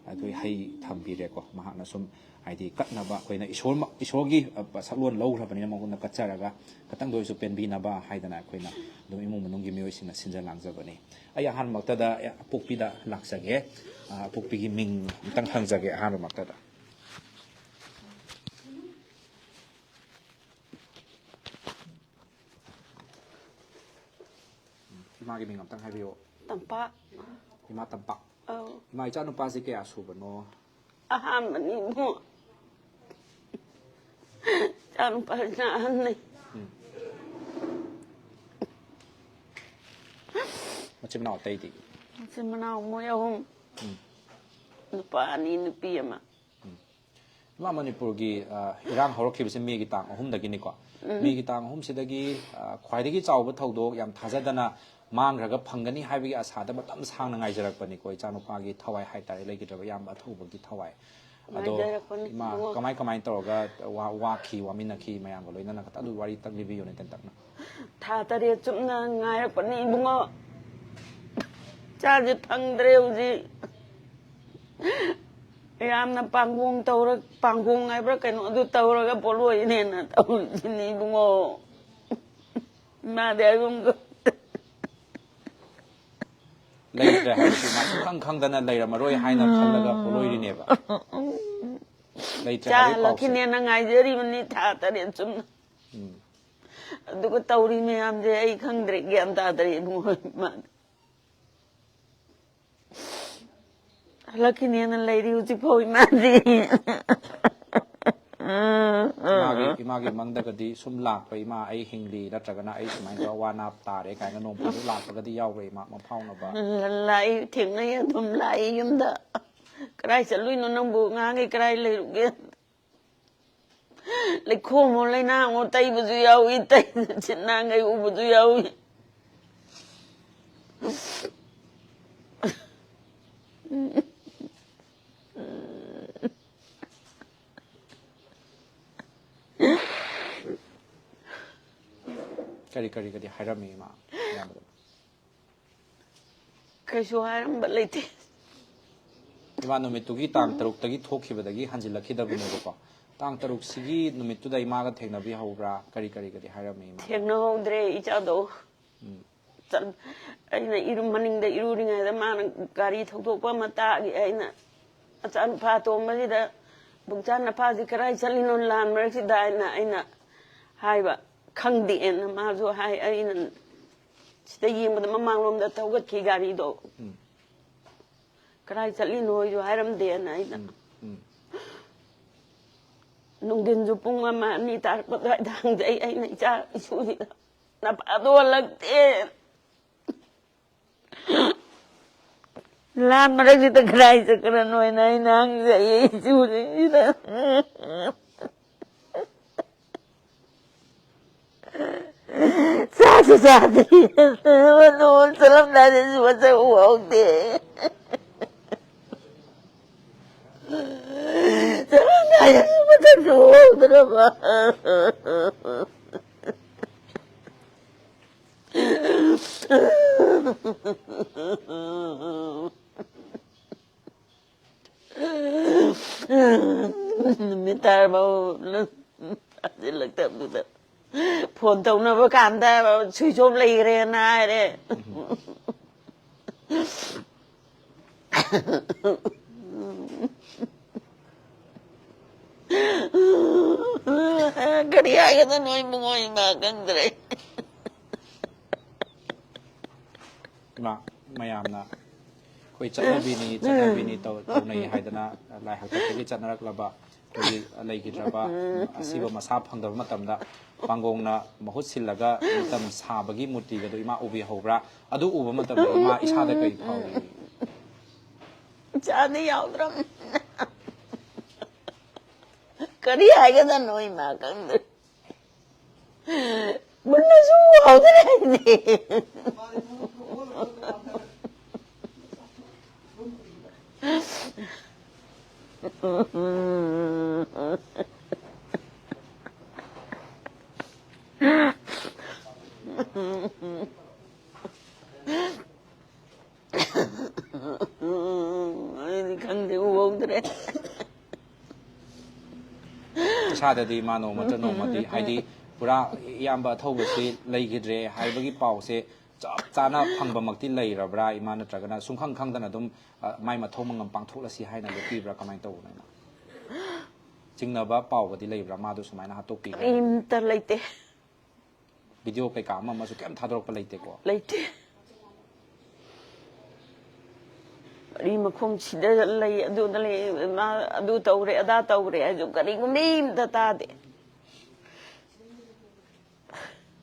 ꯑꯩꯈꯣꯏ ꯍꯩ ꯊꯝꯕꯤꯔꯦꯀꯣ꯫ ꯃꯍꯥꯛꯅ ꯁꯨꯝ ꯍꯥꯏꯗꯤ ꯀꯠꯅꯕ, ꯑꯩꯈꯣꯏꯅ ꯏꯁꯣꯔ, ꯏꯁꯣꯔꯒꯤ, ꯑ, ꯁꯛꯂꯣꯟ ꯂꯧꯈ꯭ꯔꯕꯅꯤꯅ ꯃꯉꯣꯟꯗ ꯀꯠꯆꯔꯒ ꯈꯇꯪꯗ ꯑꯣꯏꯔꯁꯨ ꯄꯦꯟꯕꯤꯅꯕ ꯍꯥꯏꯗꯅ ꯑꯩꯈꯣꯏꯅ ꯑꯗꯨꯝ ꯏꯃꯨꯡ ꯃꯅꯨꯡꯒꯤ ꯃꯤꯑꯣꯏꯁꯤꯡꯅ ꯁꯤꯟꯖ ꯂꯥꯡꯖꯕꯅꯤ꯫ ꯑꯩ ꯑꯍꯥꯟꯕꯃꯛꯇꯗ ꯑꯄꯣꯛꯄꯤꯗ ꯂꯥꯛꯆꯒꯦ꯫ ꯑ, ꯑꯄꯣꯛꯄꯤꯒꯤ ꯃꯤꯡ ꯑꯝꯇꯪ ꯍꯪꯖꯒꯦ ꯑꯍꯥꯟꯕꯃꯛꯇꯗ꯫ ꯏꯃꯥꯒꯤ ꯃꯤꯡ ꯑꯝꯇꯪ ꯍꯥꯏꯕꯤꯌꯨ꯫ ꯇꯝꯄꯥꯛ꯫ ꯏꯃꯥ ꯇꯝꯄꯥꯛ꯫ ꯑꯧ꯫ ꯏꯃꯥ, ꯏꯆꯥ ꯅꯨꯄꯥꯁꯦ ꯀꯌꯥ ꯁꯨꯕꯅꯣ? ꯑꯍꯥꯟꯕꯅꯤ ꯏꯕꯨꯡꯉꯣ꯫ ꯏꯆꯥ ꯅꯨꯄꯥꯁꯤꯅ ꯑꯍꯟꯅꯤ꯫ ꯎꯝ꯫ ꯃꯆꯤꯟ ꯃꯅꯥꯎ ꯑꯇꯩꯗꯤ? ꯃꯆꯤꯟ ꯃꯅꯥꯎ ꯃꯣꯏ ꯑꯍꯨꯝ꯫ ꯎꯝ꯫ ꯅꯨꯄꯥ ꯑꯅꯤ, ꯅꯨꯄꯤ ꯑꯃ꯫ ꯎꯝ꯫ ꯏꯃꯥ, ꯃꯅꯤꯄꯨꯔꯒꯤ, ꯑ, ꯏꯔꯥꯡ ꯍꯧꯔꯛꯈꯤꯕꯁꯦ ꯃꯦꯒꯤ ꯇꯥꯡ ꯑꯍꯨꯝꯗꯒꯤꯅꯤꯀꯣ꯫ ꯎꯝ꯫ ꯃꯦꯒꯤ ꯇꯥꯡ ꯑꯍꯨꯝꯁꯤꯗꯒꯤ, ꯑ, ꯈ꯭ꯋꯥꯏꯗꯒꯤ ꯆꯥꯎꯕ ꯊꯧꯗꯣꯛ, ꯌꯥꯝ ꯊꯥꯖꯗꯅ ꯃꯥꯡꯈ꯭ꯔꯒ ꯐꯪꯒꯅꯤ ꯍꯥꯏꯕꯒꯤ ꯑꯁꯥꯗ ꯃꯇꯝ ꯁꯥꯡꯅ ꯉꯥꯏꯖꯔꯛꯄꯅꯤꯀꯣ, ꯏꯆꯥꯅꯨꯄꯥꯒꯤ ꯊꯋꯥꯏ ꯍꯥꯏꯇꯥꯔꯦ, ꯂꯩꯈꯤꯗ꯭ꯔꯕ ꯏꯌꯥꯝꯕ ꯑꯊꯧꯕꯒꯤ ꯊꯋꯥꯏ꯫ ꯑꯗꯣ ꯉꯥꯏꯖꯔꯛꯄꯅꯤ ꯏꯃꯥ, ꯏꯕꯨꯡꯉꯣ꯫ ꯀꯃꯥꯏ, ꯀꯃꯥꯏ ꯇꯧꯔꯒ ꯋꯥ-, ꯋꯥꯈꯤ, ꯋꯥꯃꯤꯟꯅꯈꯤ, ꯃꯌꯥꯝꯒ ꯂꯣꯏꯅꯅ ꯈꯇꯪ ꯑꯗꯨ ꯋꯥꯔꯤ ꯇꯪ ꯂꯤꯕꯤꯌꯨꯅꯦ, ꯇꯦꯟꯇꯛꯅ꯫ ꯊꯥ ꯇꯔꯦꯠ ꯆꯨꯞꯅ ꯉꯥꯏꯔꯛꯄꯅꯤ ꯏꯕꯨꯡꯉꯣ꯫ ꯏꯆꯥꯁꯦ ꯐꯪꯗ꯭ꯔꯦ ꯍꯧꯖꯤꯛ꯫ ꯌꯥꯝꯅ ꯄꯥꯡꯒꯣꯡ ꯇꯧꯔ, ꯄꯥꯡꯒꯣꯡ ꯍꯥꯏꯕ꯭ꯔꯥ ꯀꯩꯅꯣ, ꯑꯗꯨ ꯇꯧꯔꯒ ꯄꯣꯠꯂꯣꯏꯅꯦꯅ ꯇꯧꯔꯤꯁꯤꯅꯤ ꯏꯕꯨꯡꯉꯣ꯫ ꯃꯥꯗꯤ ꯑꯗꯨꯝ ꯂꯩꯇ꯭ꯔꯦ ꯍꯥꯏꯕꯁꯤ ꯃꯥ ꯁꯨꯈꯪ ꯈꯪꯗꯅ ꯂꯩꯔꯝꯃꯔꯣꯏ ꯍꯥꯏꯅ ꯈꯜꯂꯒ ꯄꯣꯠꯂꯣꯏꯔꯤꯅꯦꯕ꯫ ꯂꯩꯇ꯭ꯔꯦ ꯍꯥꯏꯕꯒꯤ ꯄꯥꯎꯁꯦ꯫ ꯆꯥꯍꯜꯂꯛꯈꯤꯅꯦꯅ ꯉꯥꯏꯖꯔꯤꯕꯅꯤ ꯊꯥ ꯇꯔꯦꯠ ꯆꯨꯝꯅ꯫ ꯎꯝ꯫ ꯑꯗꯨꯒ ꯇꯧꯔꯤ ꯃꯌꯥꯝꯁꯦ ꯑꯩ ꯈꯪꯗ꯭ꯔꯦ, ꯒ꯭ꯌꯥꯟ ꯇꯥꯗ꯭ꯔꯦ ꯏꯕꯨꯡꯉꯣ꯫ ꯃꯥꯗꯤ ꯍꯜꯂꯛꯈꯤꯅꯦꯅ ꯂꯩꯔꯤ ꯍꯧꯖꯤꯛ ꯐꯥꯎ ꯏꯃꯥꯗꯤ꯫ ꯏꯃꯥꯒꯤ ꯏꯃꯥꯒꯤ ꯃꯪꯗꯒꯗꯤ ꯁꯨꯝ ꯂꯥꯛꯄ, "ꯏꯃꯥ, ꯑꯩ ꯍꯤꯡꯂꯤ" ꯅꯠꯇ꯭ꯔꯒꯅ "ꯑꯩ ꯁꯨꯃꯥꯏꯅ ꯇꯧꯔ ꯋꯥꯅ ꯇꯥꯔꯦ" ꯀꯥꯏꯅ ꯅꯣꯡ ꯐꯥꯗꯣꯛ ꯂꯥꯛꯄꯒꯗꯤ ꯌꯥꯎꯕ꯭ꯔꯥ ꯏꯃꯥ, ꯃꯐꯥꯎꯅꯕ? ꯂꯥꯛꯏ, ꯊꯦꯡꯅꯩ, ꯑꯗꯨꯝ ꯂꯥꯛꯏ ꯌꯨꯝꯗ꯫ "ꯀꯗꯥꯏ ꯆꯠꯂꯨꯏꯅꯣ ꯅꯪꯕꯨ? ꯉꯍꯥꯟꯈꯩ ꯀꯗꯥꯏ ꯂꯩꯔꯨꯒꯦ?" ꯂꯩꯈꯣꯝꯃꯣ ꯂꯩꯅꯥꯡꯉꯣ ꯇꯩꯕꯁꯨ ꯌꯥꯎꯏ, ꯇꯩꯗꯅ ꯁꯤꯠ ꯅꯥꯟꯈꯩ ꯎꯕꯁꯨ ꯌꯥꯎꯏ꯫ ꯀꯔꯤ ꯀꯔꯤꯒꯗꯤ ꯍꯥꯏꯔꯝꯃꯤ ꯏꯃꯥ ꯑꯌꯥꯝꯕꯗ? ꯀꯩꯁꯨ ꯍꯥꯏꯔꯝꯕ ꯂꯩꯇꯦ꯫ ꯏꯃꯥ, ꯅꯨꯃꯤꯠꯇꯨꯒꯤ ꯇꯥꯡ ꯇꯔꯨꯛꯇꯒꯤ ꯊꯣꯛꯈꯤꯕꯗꯒꯤ ꯍꯟꯖꯤꯜꯂꯛꯈꯤꯗꯕꯅꯦꯕꯀꯣ꯫ ꯇꯥꯡ ꯇꯔꯨꯛꯁꯤꯒꯤ ꯅꯨꯃꯤꯠꯇꯨꯗ ꯏꯃꯥꯒ ꯊꯦꯡꯅꯕꯤꯍꯧꯕ꯭ꯔꯥ? ꯀꯔꯤ ꯀꯔꯤꯒꯗꯤ ꯍꯥꯏꯔꯝꯃꯤ ꯏꯃꯥ? ꯊꯦꯡꯅꯍꯧꯗ꯭ꯔꯦ ꯏꯆꯥꯗꯣ꯫ ꯎꯝ꯫ ꯆꯠ-, ꯑꯩꯅ ꯏꯔꯨ ꯃꯅꯤꯡꯗ ꯏꯔꯨꯔꯤꯉꯩꯗ ꯃꯥꯅ ꯒꯥꯔꯤ ꯊꯧꯗꯣꯛꯄ ꯑꯃ ꯇꯥꯈꯤ꯫ ꯑꯩꯅ ꯑꯆꯥ ꯅꯨꯄꯥ ꯇꯣꯡꯕꯁꯤꯗ, "ꯕꯨꯡꯆꯥ ꯅꯄꯥꯁꯤ ꯀꯗꯥꯏ ꯆꯠꯂꯤꯅꯣ ꯂꯥꯟ ꯃꯔꯛꯁꯤꯗ?" ꯍꯥꯏꯅ ꯑꯩꯅ ꯍꯥꯏꯕ꯫ "ꯈꯪꯗꯦꯅ" ꯃꯥꯁꯨ ꯍꯥꯏ꯫ ꯑꯩꯅ ꯁꯤꯗ ꯌꯦꯡꯕꯗ ꯃꯃꯥꯡꯂꯣꯝꯗ ꯊꯧꯒꯠꯈꯤ ꯒꯥꯔꯤꯗꯣ꯫ ꯎꯝ꯫ "ꯀꯗꯥꯏ ꯆꯠꯂꯤꯅꯣ?" ꯑꯩꯁꯨ ꯍꯥꯏꯔꯝꯗꯦꯅ ꯑꯩꯅ꯫ ꯎꯝ꯫ ꯎꯝ꯫ ꯅꯨꯡꯊꯤꯟꯁꯨ ꯄꯨꯡ ꯑꯃ ꯑꯅꯤ ꯇꯥꯔꯛꯄ ꯑꯗꯨꯋꯥꯏꯗ ꯍꯪꯖꯩ ꯑꯩꯅ ꯏꯆꯥ ꯏꯁꯨꯁꯤꯗ, "ꯅꯄꯥꯗꯣ ꯍꯜꯂꯛꯇꯦ꯫ ꯂꯥꯟ ꯃꯔꯛꯁꯤꯗ ꯀꯗꯥꯏ ꯆꯠꯈ꯭ꯔꯅꯣ?" ꯍꯥꯏꯅ ꯑꯩꯅ ꯍꯪꯖꯩ ꯏꯁꯨꯁꯤꯡꯁꯤꯗ꯫ ꯆꯥꯁꯨ ꯆꯥꯗ꯭ꯔꯤ꯫ ꯅꯣꯡ ꯆꯠꯂꯝꯗꯥꯏꯗꯁꯨ ꯃꯁꯛ ꯎꯍꯧꯗꯦ꯫ ꯆꯠꯂꯝꯗꯥꯏꯗꯁꯨ ꯃꯁꯛꯁꯨ ꯎꯍꯧꯗ꯭ꯔꯕ꯫ ꯇꯔꯕꯧ ꯊꯥꯖꯤꯜꯂꯛꯇꯕꯗꯨꯗ ꯐꯣꯟ ꯇꯧꯅꯕ ꯀꯥꯟꯗ ꯁ꯭ꯋꯤꯆ ꯑꯣꯐ ꯂꯩꯈ꯭ꯔꯦꯅ ꯍꯥꯏꯔꯦ꯫ ꯀꯔꯤ ꯍꯥꯏꯒꯗꯅꯣ ꯏꯕꯨꯡꯉꯣ, ꯏꯃꯥ ꯈꯪꯗ꯭ꯔꯦ꯫ ꯏꯃꯥ, ꯃꯌꯥꯝꯅ ꯑꯩꯈꯣꯏ ꯆꯠꯅꯕꯤꯅꯤ, ꯆꯠꯅꯕꯤꯅꯤ ꯇꯧ- ꯇꯧꯅꯩ ꯍꯥꯏꯗꯅ ꯂꯥꯏ ꯍꯥꯛꯇꯛꯇꯒꯤ ꯆꯠꯅꯔꯛꯂꯕ ꯑꯩꯈꯣꯏꯒꯤ ꯂꯩꯈꯤꯗ꯭ꯔꯕ ꯑꯁꯤꯕ ꯃꯁꯥ ꯐꯪꯗꯕ ꯃꯇꯝꯗ ꯄꯥꯡꯒꯣꯡꯅ ꯃꯍꯨꯠ ꯁꯤꯜꯂꯒ ꯃꯇꯝ ꯁꯥꯕꯒꯤ ꯃꯨꯔꯇꯤꯒꯗꯣ ꯏꯃꯥ ꯎꯕꯤꯍꯧꯕ꯭ꯔꯥ? ꯑꯗꯨ ꯎꯕ ꯃꯇꯝꯗ ꯏꯃꯥ ꯏꯁꯥꯗ ꯀꯔꯤ ꯐꯥꯎꯏ? ꯏꯆꯥꯗꯤ ꯌꯥꯎꯗ꯭ꯔꯕꯅꯤꯅ ꯀꯔꯤ ꯍꯥꯏꯒꯗꯅꯣ ꯏꯃꯥ ꯈꯪꯗ꯭ꯔꯦ꯫ ꯃꯨꯟꯅꯁꯨ ꯎꯍꯧꯗ꯭ꯔꯦ ꯑꯩꯗꯤ꯫ ꯑꯩꯗꯤ ꯈꯪꯗꯦ, ꯎꯍꯧꯗ꯭ꯔꯦ꯫ ꯏꯁꯥꯗꯗꯤ ꯃꯥ ꯅꯣꯡꯃꯇ ꯅꯣꯡꯃꯗꯤ, ꯍꯥꯏꯗꯤ, ꯄꯨꯔꯥ ꯏꯌꯥꯝꯕ ꯑꯊꯧꯕꯁꯤ ꯂꯩꯈꯤꯗ꯭ꯔꯦ ꯍꯥꯏꯕꯒꯤ ꯄꯥꯎꯁꯦ ꯆꯞ ꯆꯥꯅ ꯐꯪꯕꯃꯛꯇꯤ ꯂꯩꯔꯕ꯭ꯔꯥ, ꯏꯃꯥ? ꯅꯠꯇ꯭ꯔꯒꯅ ꯁꯨꯡꯈꯪ ꯈꯪꯗꯅ ꯑꯗꯨꯝ, ꯑ, ꯃꯥꯏ ꯃꯊꯧ ꯃꯉꯝ ꯄꯥꯡꯊꯣꯛꯂꯁꯤ ꯍꯥꯏꯅ ꯂꯦꯞꯄꯤꯕ꯭ꯔꯥ? ꯀꯃꯥꯏꯅ ꯇꯧꯕꯅꯣ, ꯏꯃꯥ? ꯆꯤꯡꯅꯕ ꯄꯥꯎꯒꯗꯤ ꯂꯩꯕ꯭ꯔꯥ, ꯃꯥꯗꯣ ꯁꯨꯃꯥꯏꯅ ꯍꯥꯠꯇꯣꯛꯄꯤꯈ꯭ꯔꯦ? ꯀꯔꯤꯝꯇ ꯂꯩꯇꯦ꯫ ꯚꯤꯗꯤꯑꯣ ꯀꯩꯀꯥ ꯑꯃ ꯑꯃꯁꯨ ꯀꯩꯝ ꯊꯥꯗꯣꯔꯛꯄ ꯂꯩꯇꯦꯀꯣ? ꯂꯩꯇꯦ꯫ ꯃꯔꯤ ꯃꯈꯣꯡ ꯁꯤꯗ ꯂꯩ, ꯑꯗꯨꯗ ꯂꯩ, ꯃꯥ ꯑꯗꯨ ꯇꯧꯔꯦ, ꯑꯗꯥ ꯇꯧꯔꯦ ꯍꯥꯏꯁꯨ ꯀꯔꯤꯒꯨꯝꯕ ꯑꯝꯇ ꯇꯥꯗꯦ꯫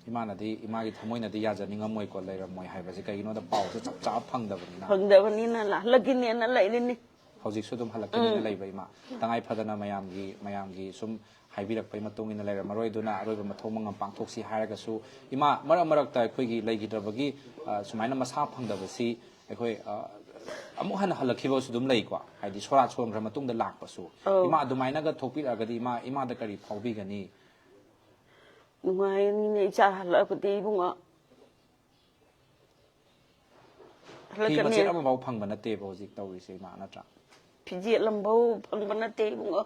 ꯏꯃꯥꯅꯗꯤ, ꯏꯃꯥꯒꯤ ꯊꯃꯣꯏꯅꯗꯤ ꯌꯥꯖꯅꯤꯡꯉꯝꯃꯣꯏꯀꯣ, ꯂꯩꯔꯝꯃꯣꯏ ꯍꯥꯏꯕꯁꯦ꯫ ꯀꯩꯒꯤꯅꯣꯗ ꯄꯥꯎꯁꯦ ꯆꯞ ꯆꯥꯕ ꯐꯪꯗꯕꯅꯤꯅ꯫ ꯐꯪꯗꯕꯅꯤꯅ ꯂꯥ-, ꯍꯜꯂꯛꯈꯤꯅꯦꯅ ꯂꯩꯔꯤꯅꯤ꯫ ꯍꯧꯖꯤꯛꯁꯨ ꯑꯗꯨꯝ ꯍꯜꯂꯛꯀꯅꯤꯅ ꯂꯩꯕ꯭ꯔꯥ, ꯏꯃꯥ? ꯇꯉꯥꯏ ꯐꯗꯅ ꯃꯌꯥꯝꯒꯤ, ꯃꯌꯥꯝꯒꯤ ꯁꯨꯝ ꯍꯥꯏꯕꯤꯔꯛꯄꯒꯤ ꯃꯇꯨꯡ ꯏꯟꯅ ꯂꯩꯔꯝꯃꯔꯣꯏ, ꯑꯗꯨꯅ ꯑꯔꯣꯏꯕ ꯃꯊꯧ ꯃꯉꯝ ꯄꯥꯡꯊꯣꯛꯁꯤ ꯍꯥꯏꯔꯒꯁꯨ, ꯏꯃꯥ, ꯃꯔꯛ ꯃꯔꯛꯇ ꯑꯩꯈꯣꯏꯒꯤ ꯂꯩꯈꯤꯗ꯭ꯔꯕꯒꯤ, ꯑ, ꯁꯨꯃꯥꯏꯅ ꯃꯁꯥ ꯐꯪꯗꯕꯁꯤ ꯑꯩꯈꯣꯏ, ꯑ, ꯑꯃꯨꯛ ꯍꯟꯅ ꯍꯜꯂꯛꯈꯤꯕꯁꯨ ꯑꯗꯨꯝ ꯂꯩꯀꯣ, ꯍꯥꯏꯗꯤ ꯁꯣꯔꯥꯠ ꯁꯣꯟꯈ꯭ꯔ ꯃꯇꯨꯡꯗ ꯂꯥꯛꯄꯁꯨ꯫ ꯑꯧ꯫ ꯏꯃꯥ, ꯑꯗꯨꯃꯥꯏꯅꯒ ꯊꯣꯛꯄꯤꯔꯛꯑꯒꯗꯤ, ꯏꯃꯥ, ꯏꯃꯥꯗ ꯀꯔꯤ ꯐꯥꯎꯕꯤꯒꯅꯤ? ꯅꯨꯡꯉꯥꯏꯔꯅꯤꯅꯦ ꯏꯆꯥ ꯍꯜꯂꯛꯑꯕꯗꯤ ꯏꯕꯨꯡꯉꯣ꯫ ꯐꯤ ꯍꯜꯂꯛꯀꯅꯤ꯫ ꯃꯆꯦꯠ ꯑꯃꯐꯥꯎ ꯐꯪꯕ ꯅꯠꯇꯦꯕ ꯍꯧꯖꯤꯛ ꯇꯧꯔꯤꯁꯦ, ꯏꯃꯥ, ꯅꯠꯇ꯭ꯔꯥ? ꯐꯤꯖꯦꯠ ꯑꯃꯐꯥꯎ ꯐꯪꯕ ꯅꯠꯇꯦ ꯏꯕꯨꯡꯉꯣ꯫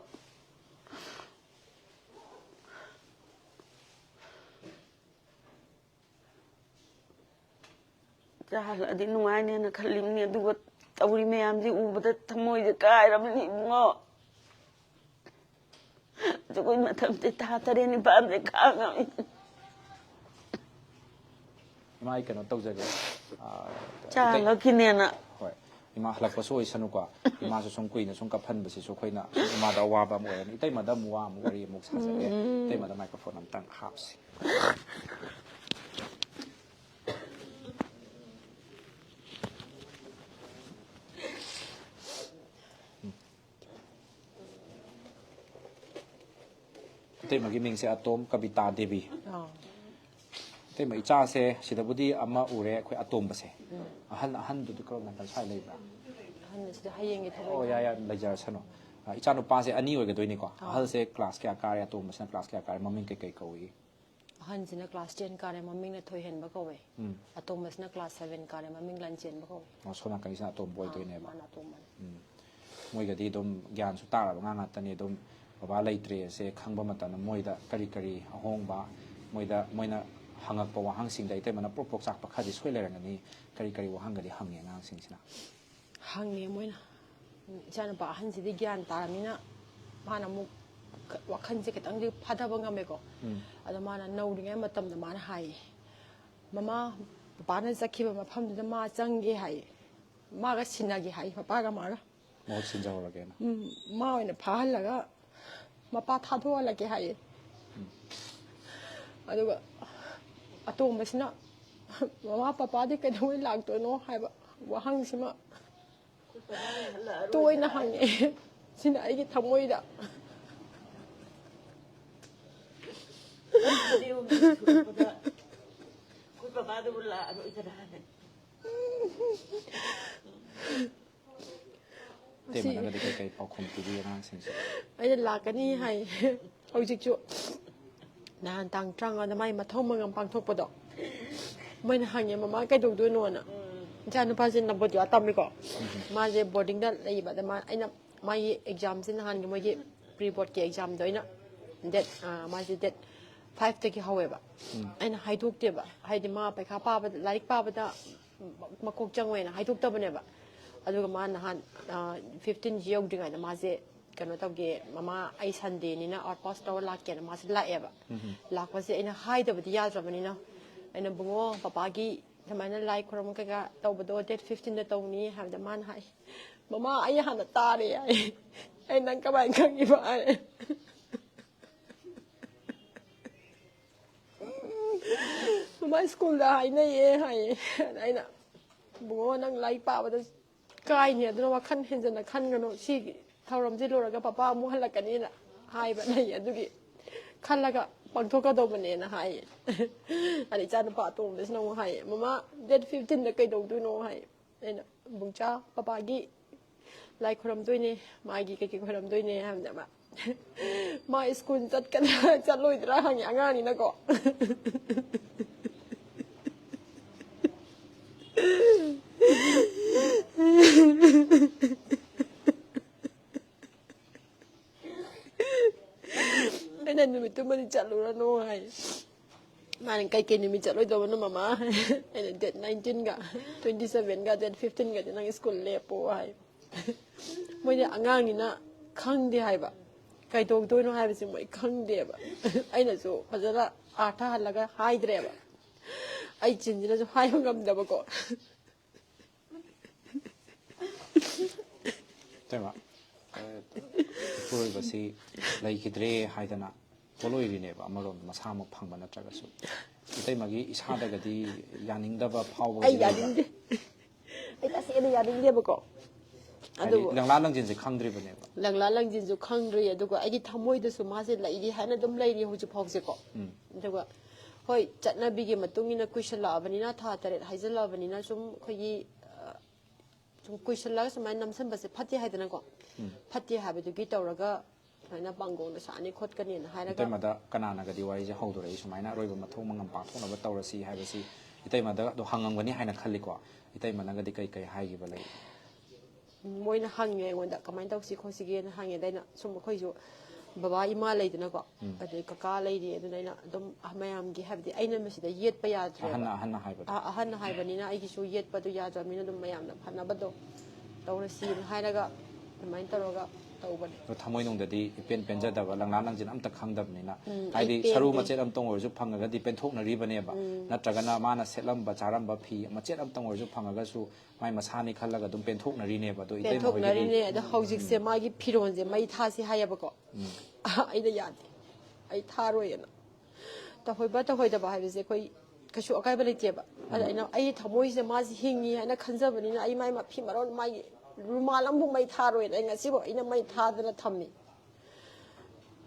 ꯆꯥꯍꯜꯂꯛꯑꯗꯤ ꯅꯨꯡꯉꯥꯏꯅꯦꯅ ꯈꯜꯂꯤꯕꯅꯤ, ꯑꯗꯨꯒ ꯇꯧꯔꯤ ꯃꯌꯥꯝꯁꯤ ꯎꯕꯗ ꯊꯃꯣꯏꯁꯦ ꯀꯥꯏꯔꯕꯅꯤ ꯏꯕꯨꯡꯉꯣ꯫ ꯑꯩꯈꯣꯏ ꯃꯇꯝꯁꯦ ꯊꯥ ꯇꯔꯦꯠ ꯅꯤꯄꯥꯜꯁꯦ ꯈꯥꯡꯉꯕꯅꯤ꯫ ꯏꯃꯥ, ꯑꯩ ꯀꯩꯅꯣ ꯇꯧꯖꯒꯦ꯫ ꯑꯥ, ꯆꯥ ꯍꯜꯂꯛꯈꯤꯅꯦꯅ꯫ ꯍꯣꯏ, ꯏꯃꯥ ꯍꯜꯂꯛꯄꯁꯨ ꯑꯣꯏꯁꯅꯨꯀꯣ꯫ ꯏꯃꯥꯁꯨ ꯁꯨꯝ ꯀꯨꯏꯅ ꯁꯨꯝ ꯀꯞꯍꯟꯕꯁꯤꯁꯨ ꯑꯩꯈꯣꯏꯅ ꯁꯨꯝ ꯏꯃꯥꯗ ꯑꯋꯥꯕ ꯑꯃ ꯑꯣꯏꯔꯅꯤ꯫ ꯏꯇꯩꯃꯗ ꯑꯃꯨꯛ ꯋꯥ ꯑꯃꯨꯛ ꯋꯥꯔꯤ ꯑꯃꯨꯛ ꯁꯥꯖꯒꯦ꯫ ꯏꯇꯩꯃꯗ ꯃꯥꯏꯀ꯭ꯔꯣꯐꯣꯟ ꯑꯝꯇꯪ ꯍꯥꯞꯁꯤ꯫ ꯏꯇꯩꯃꯒꯤ ꯃꯤꯡꯁꯦ ꯑꯇꯣꯝ ꯀꯕꯤꯇꯥ ꯗꯦꯕꯤ꯫ ꯑꯥ ꯏꯇꯩꯃ, ꯏꯆꯥꯁꯦ ꯁꯤꯗꯕꯨꯗꯤ ꯑꯃ ꯎꯔꯦ, ꯑꯩꯈꯣꯏ ꯑꯇꯣꯝꯕꯁꯦ꯫ ꯑꯍꯟ, ꯑꯍꯟꯗꯨꯗꯤ ꯀꯔꯣꯝ ꯅꯥꯀꯟ ꯁ꯭ꯋꯥꯏ ꯂꯩꯕ꯭ꯔꯥ? ꯑꯍꯟꯁꯤꯗ ꯍꯌꯦꯡꯒꯤ ꯊꯕꯛ ꯑꯣ, ꯌꯥꯏ, ꯌꯥꯏ, ꯂꯩꯖꯔꯁꯅꯨ꯫ ꯑ, ꯏꯆꯥꯅꯨꯄꯥꯁꯦ ꯑꯅꯤ ꯑꯣꯏꯒꯗꯣꯏꯅꯤꯀꯣ꯫ ꯑꯍꯜꯁꯦ ꯀ꯭ꯂꯥꯁ ꯀꯌꯥ ꯀꯥꯔꯦ? ꯑꯇꯣꯝꯕꯁꯤꯅ ꯀ꯭ꯂꯥꯁ ꯀꯌꯥ ꯀꯥꯔꯦ? ꯃꯃꯤꯡ ꯀꯩꯀꯩ ꯀꯧꯏ? ꯑꯍꯟꯁꯤꯅ ꯀ꯭ꯂꯥꯁ ꯇꯦꯟ ꯀꯥꯔꯦ, ꯃꯃꯤꯡꯅ ꯊꯣꯏꯍꯦꯟꯕ ꯀꯧꯋꯦ꯫ ꯎꯝ꯫ ꯑꯇꯣꯝꯕꯁꯤꯅ ꯀ꯭ꯂꯥꯁ ꯁꯚꯦꯟ ꯀꯥꯔꯦ, ꯃꯃꯤꯡ ꯂꯟꯆꯦꯟꯕ ꯀꯧꯋꯦ꯫ ꯑꯣ, ꯁꯣꯝ ꯅꯥꯀꯟꯒꯤꯁꯤꯅ ꯑꯇꯣꯝꯕ ꯑꯣꯏꯗꯣꯏꯅꯦꯕ꯫ ꯃꯥꯅ ꯑꯇꯣꯝꯕꯅꯦ꯫ ꯎꯝ꯫ ꯃꯣꯏꯒꯗꯤ ꯑꯗꯨꯝ ꯒ꯭ꯌꯥꯟꯁꯨ ꯇꯥꯔꯕ ꯑꯉꯥꯡ ꯉꯥꯛꯇꯅꯤ꯫ ꯑꯗꯨꯝ ꯕꯕꯥ ꯂꯩꯇ꯭ꯔꯦꯁꯦ ꯈꯪꯕ ꯃꯇꯝꯗ ꯃꯣꯏꯗ ꯀꯔꯤ ꯀꯔꯤ ꯑꯍꯣꯡꯕ, ꯃꯣꯏꯗ, ꯃꯣꯏꯅ ꯍꯪꯉꯛꯄ ꯋꯥꯍꯪꯁꯤꯡꯗ ꯏꯇꯩꯃꯅ ꯄ꯭ꯔꯣꯛ ꯄ꯭ꯔꯣꯛ ꯆꯥꯛꯄ ꯈꯔꯗꯤ ꯁꯣꯏ ꯂꯩꯔꯝꯒꯅꯤ꯫ ꯀꯔꯤ ꯀꯔꯤ ꯋꯥꯍꯪꯒꯗꯤ ꯍꯪꯉꯦ ꯑꯉꯥꯡꯁꯤꯡꯁꯤꯅ? ꯍꯪꯉꯦ ꯃꯣꯏꯅ꯫ ꯏꯆꯥꯅꯨꯄꯥ ꯑꯍꯟꯁꯤꯗꯤ ꯒ꯭ꯌꯥꯟ ꯇꯥꯔꯕꯅꯤꯅ ꯃꯥꯅ ꯑꯃꯨꯛ ꯋꯥꯈꯜꯁꯦ ꯈꯤꯇꯪꯗꯤ ꯐꯥꯊꯕ ꯉꯝꯃꯦꯀꯣ꯫ ꯎꯝ꯫ ꯑꯗꯣ ꯃꯥꯅ ꯅꯧꯔꯤꯉꯩ ꯃꯇꯝꯗ ꯃꯥꯅ ꯍꯥꯏꯌꯦ, "ꯃꯃꯥ, ꯄꯄꯥꯅ ꯆꯠꯈꯤꯕ ꯃꯐꯝꯗꯨꯗ ꯃꯥ ꯆꯪꯒꯦ" ꯍꯥꯏꯌꯦ꯫ "ꯃꯥꯒ ꯁꯤꯟꯅꯒꯦ" ꯍꯥꯏꯌꯦ, ꯃꯄꯥꯒ ꯃꯥꯒ꯫ ꯃꯍꯨꯠ ꯁꯤꯟꯖꯍꯧꯔꯒꯦꯅ꯫ "ꯎꯝ, ꯃꯥ ꯑꯣꯏꯅ ꯐꯥꯍꯜꯂꯒ ꯃꯄꯥ ꯊꯥꯗꯣꯛꯍꯜꯂꯒꯦ" ꯍꯥꯏꯌꯦ꯫ ꯑꯗꯨꯒ ꯑꯇꯣꯝꯕꯁꯤꯅ, "ꯃꯃꯥ, ꯄꯄꯥꯗꯤ ꯀꯩꯗꯧꯉꯩ ꯂꯥꯛꯇꯣꯏꯅꯣ?" ꯍꯥꯏꯕ ꯋꯥꯍꯪꯁꯤꯃ ꯇꯣꯏꯅ ꯍꯪꯉꯛꯑꯦ꯫ ꯁꯤꯅ ꯑꯩꯒꯤ ꯊꯃꯣꯏꯗ꯫ ꯆꯍꯤ ꯑꯍꯨꯝ ꯁꯨꯔꯛꯄꯗ ꯑꯩꯈꯣꯏ ꯕꯕꯥꯗꯨꯕꯨ ꯂꯥꯛꯑꯔꯣꯏꯗ꯭ꯔꯥ ꯍꯥꯏꯅ꯫ ꯏꯇꯩꯃꯅꯒꯗꯤ ꯀꯩꯀꯩ ꯄꯥꯎꯈꯨꯝ ꯄꯤꯕꯤ ꯑꯉꯥꯡꯁꯤꯡꯁꯦ? ꯑꯩꯅ ꯂꯥꯛꯀꯅꯤ ꯍꯥꯏ꯫ ꯍꯧꯖꯤꯛꯁꯨ ꯅꯍꯥꯟ ꯇꯥꯡ ꯇꯔꯥꯃꯉꯥꯗ ꯃꯥꯒꯤ ꯃꯊꯧ ꯃꯉꯝ ꯄꯥꯡꯊꯣꯛꯄꯗꯣ, ꯃꯣꯏꯅ ꯍꯪꯉꯦ, "ꯃꯃꯥ ꯀꯩꯗꯧꯗꯣꯏꯅꯣꯅ?" ꯏꯆꯥ ꯅꯨꯄꯥꯁꯦ ꯅꯕꯣꯗꯤꯌꯥ ꯇꯝꯃꯤꯀꯣ꯫ ꯃꯥꯁꯦ ꯕꯣꯔꯗꯤꯡꯗ ꯂꯩꯕ꯫ ꯑꯗ ꯃꯥ, ꯑꯩꯅ ꯃꯥꯒꯤ ꯑꯦꯛꯖꯥꯝꯁꯦ, ꯅꯍꯥꯟꯒꯤ ꯃꯣꯏꯒꯤ ꯄ꯭ꯔꯤ ꯕꯣꯔꯗꯀꯤ ꯑꯦꯛꯖꯥꯝꯗꯣ ꯑꯩꯅ ꯗꯦꯠ, ꯑ, ꯃꯥꯁꯦ ꯗꯦꯠ ꯐꯥꯏꯚꯇꯒꯤ ꯍꯧꯋꯦꯕ꯫ ꯑꯩꯅ ꯍꯥꯏꯗꯣꯛꯇꯦꯕ, ꯍꯥꯏꯗꯤ ꯃꯥ ꯄꯩꯈꯥ ꯄꯥꯕꯗ, ꯂꯥꯏꯔꯤꯛ ꯄꯥꯕꯗ ꯃꯀꯣꯛ ꯆꯪꯉꯣꯏꯅ ꯍꯥꯏꯗꯣꯛꯇꯕꯅꯦꯕ꯫ ꯑꯗꯨꯒ ꯃꯥ ꯅꯍꯥꯟ ꯐꯤꯐꯇꯤꯟꯁꯤ ꯌꯧꯗ꯭ꯔꯤꯉꯩꯗ ꯃꯥꯁꯦ ꯀꯩꯅꯣ ꯇꯧꯒꯦ, "ꯃꯃꯥ, ꯑꯩ ꯁꯟꯗꯦꯅꯤꯅ ꯑꯥꯎꯠ ꯄꯥꯁ ꯇꯧꯔ ꯂꯥꯛꯀꯦꯅ" ꯃꯥꯁꯦ ꯂꯥꯛꯑꯦꯕ꯫ ꯂꯥꯛꯄꯁꯦ ꯑꯩꯅ ꯍꯥꯏꯗꯕꯗꯤ ꯌꯥꯗ꯭ꯔꯕꯅꯤꯅ, ꯑꯩꯅ, "ꯕꯨꯡꯉꯣ, ꯄꯄꯥꯒꯤ ꯁꯨꯃꯥꯏꯅ ꯂꯥꯏ ꯈꯨꯔꯨꯝ ꯀꯩꯀꯥ ꯇꯧꯕꯗꯣ ꯗꯦꯠ ꯐꯤꯐꯇꯤꯟꯗ ꯇꯧꯅꯤ" ꯍꯥꯏꯕꯗ ꯃꯥꯅ ꯍꯥꯏ, "ꯃꯃꯥ, ꯑꯩ ꯍꯥꯟꯅ ꯇꯥꯔꯦ" ꯍꯥꯏ꯫ "ꯑꯩ ꯅꯪ ꯀꯃꯥꯏꯅ ꯈꯪꯉꯤꯕ?" ꯍꯥꯏ꯫ "ꯃꯃꯥ, ꯁ꯭ꯀꯨꯜꯗ ꯍꯥꯏꯅꯩꯌꯦ" ꯍꯥꯏꯌꯦ꯫ ꯑꯗ ꯑꯩꯅ, "ꯕꯨꯡꯉꯣ, ꯅꯪ ꯂꯥꯏꯔꯤꯛ ꯄꯥꯕꯗ ꯀꯥꯏꯅꯤ, ꯑꯗꯨꯅ ꯋꯥꯈꯜ ꯍꯦꯟꯖꯟꯅ ꯈꯟꯒꯅꯨ, ꯁꯤꯒꯤ ꯊꯧꯔꯝꯁꯤ ꯂꯣꯏꯔꯒ ꯄꯄꯥ ꯑꯃꯨꯛ ꯍꯜꯂꯛꯀꯅꯤꯅ ꯍꯥꯏꯕ ꯂꯩ, ꯑꯗꯨꯒꯤ ꯈꯜꯂꯒ ꯄꯥꯡꯊꯣꯛꯀꯗꯧꯕꯅꯦꯅ" ꯍꯥꯏꯌꯦ꯫ ꯑꯗ ꯏꯆꯥ ꯅꯨꯄꯥ ꯑꯇꯣꯝꯕꯁꯤꯅ ꯑꯃꯨꯛ ꯍꯥꯏꯌꯦ, "ꯃꯃꯥ, ꯗꯦꯠ ꯐꯤꯐꯇꯤꯟꯗ ꯀꯩꯗꯧꯗꯣꯏꯅꯣ?" ꯍꯥꯏꯌꯦ꯫ ꯑꯩꯅ, "ꯕꯨꯡꯆꯥ, ꯄꯄꯥꯒꯤ ꯂꯥꯏ ꯈꯨꯔꯝꯗꯣꯏꯅꯦ, ꯃꯥꯒꯤ ꯀꯩꯀꯩ ꯈꯨꯔꯝꯗꯣꯏꯅꯦ" ꯍꯥꯏꯕꯗ ꯃꯥ, "ꯃꯥ ꯁ꯭ꯀꯨꯜ ꯆꯠꯀꯗ꯭ꯔꯥ ꯆꯠꯂꯣꯏꯗ꯭ꯔꯥ ꯍꯪꯉꯤ ꯑꯉꯥꯡꯅꯤꯅꯀꯣ"꯫ ꯑꯩꯅ, "ꯅꯨꯃꯤꯠꯇꯨꯃꯗꯤ ꯆꯠꯂꯨꯔꯅꯨ" ꯍꯥꯏ꯫ ꯃꯥꯅ, "ꯀꯩꯀꯩ ꯅꯨꯃꯤꯠ ꯆꯠꯂꯣꯏꯗꯧꯕꯅꯣ, ꯃꯃꯥ?" ꯑꯩꯅ, "ꯗꯦꯠ ꯅꯥꯏꯟꯇꯤꯟꯒ, ꯇ꯭ꯋꯦꯟꯇꯤ ꯁꯚꯦꯟꯒ, ꯗꯦꯠ ꯐꯤꯐꯇꯤꯟꯒꯗꯤ ꯅꯪ ꯁ꯭ꯀꯨꯜ ꯂꯦꯞꯄꯣ" ꯍꯥꯏ꯫ ꯃꯣꯏꯗꯤ ꯑꯉꯥꯡꯅꯤꯅ ꯈꯪꯗꯦ ꯍꯥꯏꯕ, ꯀꯩꯗꯧꯗꯣꯏꯅꯣ ꯍꯥꯏꯕꯁꯦ ꯃꯣꯏ ꯈꯪꯗꯦꯕ꯫ ꯑꯩꯅꯁꯨ ꯐꯖꯅ ꯑꯥꯔꯊ ꯍꯜꯂꯒ ꯍꯥꯏꯗ꯭ꯔꯦꯕ, ꯑꯩ ꯆꯤꯟꯁꯤꯅꯁꯨ ꯍꯥꯏꯕ ꯉꯝꯗꯕꯀꯣ꯫ ꯏꯇꯩꯃ, ꯏꯄꯨꯔꯣꯏꯕꯁꯤ ꯂꯩꯈꯤꯗ꯭ꯔꯦ ꯍꯥꯏꯗꯅ ꯄꯣꯠꯂꯣꯏꯔꯤꯅꯦꯕ, ꯑꯃꯔꯣꯝꯗ ꯃꯁꯥꯃꯛ ꯐꯪꯕ ꯅꯠꯇ꯭ꯔꯒꯁꯨ꯫ ꯏꯇꯩꯃꯒꯤ ꯏꯁꯥꯗꯒꯗꯤ ꯌꯥꯅꯤꯡꯗꯕ ꯐꯥꯎꯕꯒꯗꯤ ꯑꯩ ꯂꯩꯕ꯭ꯔꯥ? ꯌꯥꯅꯤꯡꯗꯦ꯫ ꯑꯩ ꯇꯁꯦꯡꯅ ꯌꯥꯅꯤꯡꯗꯦꯕꯀꯣ꯫ ꯍꯥꯏꯗꯤ ꯑꯗꯨꯕꯨ ꯂꯪꯂꯥ ꯂꯪꯖꯤꯟꯁꯦ ꯈꯪꯗ꯭ꯔꯤꯕꯅꯦꯕ꯫ ꯂꯪꯂꯥ ꯂꯪꯖꯤꯟꯁꯨ ꯈꯪꯗ꯭ꯔꯤ, ꯑꯗꯨꯒ ꯑꯩꯒꯤ ꯊꯃꯣꯏꯗꯁꯨ ꯃꯥꯁꯦ ꯂꯩꯔꯤ ꯍꯥꯏꯅ ꯑꯗꯨꯝ ꯂꯩꯔꯤ ꯍꯧꯖꯤꯛ ꯐꯥꯎꯁꯦꯀꯣ꯫ ꯎꯝ꯫ ꯑꯗꯨꯒ ꯍꯣꯏ, ꯆꯠꯅꯕꯤꯒꯤ ꯃꯇꯨꯡ ꯏꯟꯅ ꯀꯨꯏꯁꯜꯂꯛꯑꯕꯅꯤꯅ, ꯊꯥ ꯇꯔꯦꯠ ꯍꯥꯏꯖꯜꯂꯛꯑꯕꯅꯤꯅ ꯁꯨꯝ ꯑꯩꯈꯣꯏꯒꯤ, ꯑ, ꯁꯨꯝ ꯀꯨꯏꯁꯜꯂꯒ ꯁꯨꯃꯥꯏꯅ ꯅꯝꯁꯟꯕꯁꯦ ꯐꯠꯇꯦ ꯍꯥꯏꯗꯅꯀꯣ꯫ ꯎꯝ꯫ ꯐꯠꯇꯦ ꯍꯥꯏꯕꯗꯨꯒꯤ ꯇꯧꯔꯒ ꯁꯨꯃꯥꯏꯅ ꯄꯥꯡꯒꯣꯡꯗ ꯁꯥꯅꯤ ꯈꯣꯠꯀꯅꯤꯅ ꯍꯥꯏꯔꯒ ꯏꯇꯩꯃꯗ ꯀꯅꯥꯅꯒꯗꯤ ꯋꯥꯔꯤꯁꯦ ꯍꯧꯗꯣꯔꯛꯏ, ꯁꯨꯃꯥꯏꯅ ꯑꯔꯣꯏꯕ ꯃꯊꯧ ꯃꯉꯝ ꯄꯥꯡꯊꯣꯛꯅꯕ ꯇꯧꯔꯁꯤ ꯍꯥꯏꯕꯁꯤ ꯏꯇꯩꯃꯗ ꯑꯗꯨ ꯍꯪꯉꯝꯒꯅꯤ ꯍꯥꯏꯅ ꯈꯜꯂꯤꯀꯣ꯫ ꯏꯇꯩꯃꯅꯒꯗꯤ ꯀꯩ ꯀꯩ ꯍꯥꯏꯈꯤꯕ ꯂꯩ? ꯃꯣꯏꯅ ꯍꯪꯉꯦ ꯑꯩꯉꯣꯟꯗ, "ꯀꯃꯥꯏꯅ ꯇꯧꯁꯤ ꯈꯣꯠꯁꯤꯒꯦꯅ?" ꯍꯪꯉꯦ꯫ ꯑꯗ ꯑꯩꯅ ꯁꯨꯝ ꯑꯩꯈꯣꯏꯁꯨ ꯕꯕꯥ ꯏꯃꯥ ꯂꯩꯗꯅꯀꯣ, ꯑꯗꯩ ꯀꯀꯥ ꯂꯩꯔꯤ, ꯑꯗꯨꯅ ꯑꯩꯅ ꯑꯗꯨꯝ ꯃꯌꯥꯝꯒꯤ, ꯍꯥꯏꯕꯗꯤ ꯑꯩꯅ ꯃꯁꯤꯗ ꯌꯦꯠꯄ ꯌꯥꯗ꯭ꯔꯦꯕ꯫ ꯑꯍꯟꯅ ꯑꯍꯟꯅ ꯍꯥꯏꯕꯗꯣ ꯑ- ꯑꯍꯟꯅ ꯍꯥꯏꯕꯅꯤꯅ ꯑꯩꯒꯤꯁꯨ ꯌꯦꯠꯄꯗꯣ ꯌꯥꯗ꯭ꯔꯕꯅꯤꯅ ꯑꯗꯨꯝ ꯃꯌꯥꯝꯅ ꯐꯅꯕꯗꯣ ꯇꯧꯔꯁꯤꯅ ꯍꯥꯏꯔꯒ ꯑꯗꯨꯃꯥꯏꯅ ꯇꯧꯔꯒ ꯇꯧꯕꯅꯦ꯫ ꯑꯗꯣ ꯊꯃꯣꯏꯅꯨꯡꯗꯗꯤ ꯏꯄꯦꯟ ꯄꯦꯟꯖꯗꯕ, ꯂꯪꯂꯥ ꯂꯪꯖꯤꯟ ꯑꯝꯇ ꯈꯪꯗꯕꯅꯤꯅ꯫ ꯎꯝ, ꯍꯥꯏꯗꯤ ꯑꯩ ꯄꯦꯟꯗꯦ꯫ ꯁꯔꯨ ꯃꯆꯦꯠ ꯑꯝꯇꯪ ꯑꯣꯏꯔꯁꯨ ꯐꯪꯉꯒꯗꯤ ꯄꯦꯟꯊꯣꯛꯅꯔꯤꯕꯅꯦꯕ꯫ ꯅꯠꯇ꯭ꯔꯒꯅ ꯃꯥꯅ ꯁꯦꯠꯂꯝꯕ ꯆꯥꯔꯝꯕ ꯐꯤ ꯃꯆꯦꯠ ꯑꯝꯇꯪ ꯑꯣꯏꯔꯁꯨ ꯐꯪꯉꯒꯁꯨ ꯃꯥꯏ ꯃꯁꯥꯅꯤ ꯈꯜꯂꯒ ꯑꯗꯨꯝ ꯄꯦꯟꯊꯣꯛꯅꯔꯤꯅꯦꯕ꯫ ꯑꯗꯣ ꯏꯇꯩꯃ ꯍꯣꯏꯒꯤꯗꯤ ꯄꯦꯟꯊꯣꯛꯅꯔꯤꯅꯦ꯫ ꯑꯗꯣ ꯍꯧꯖꯤꯛꯁꯦ ꯃꯥꯒꯤ ꯐꯤꯔꯣꯟꯁꯦ ꯃꯩ ꯊꯥꯁꯤ ꯍꯥꯏꯌꯦꯕꯀꯣ꯫ ꯑꯩꯅ ꯌꯥꯗꯦ, ꯑꯩ ꯊꯥꯔꯣꯏꯅ꯫ ꯇꯧꯍꯣꯏꯕ ꯇꯧꯍꯣꯏꯗꯕ ꯍꯥꯏꯕꯁꯦ ꯑꯩꯈꯣꯏ ꯀꯩꯁꯨ ꯑꯀꯥꯏꯕ ꯂꯩꯇꯦꯕ꯫ ꯑꯗ ꯑꯩꯅ ꯑꯩ ꯊꯃꯣꯏꯁꯤꯗ ꯃꯥꯁꯤ ꯍꯤꯡꯉꯤ ꯍꯥꯏꯅ ꯈꯟꯖꯕꯅꯤꯅ ꯑꯩ ꯃꯥꯏ ꯃꯐꯤ ꯃꯔꯣꯟ, ꯃꯥꯒꯤ ꯔꯨꯃꯥꯜ ꯑꯃꯐꯥꯎ ꯃꯩ ꯊꯥꯔꯣꯏꯅ ꯑꯩ ꯉꯁꯤꯐꯥꯎ ꯑꯩꯅ ꯃꯩ ꯊꯥꯗꯅ ꯊꯝꯃꯤ꯫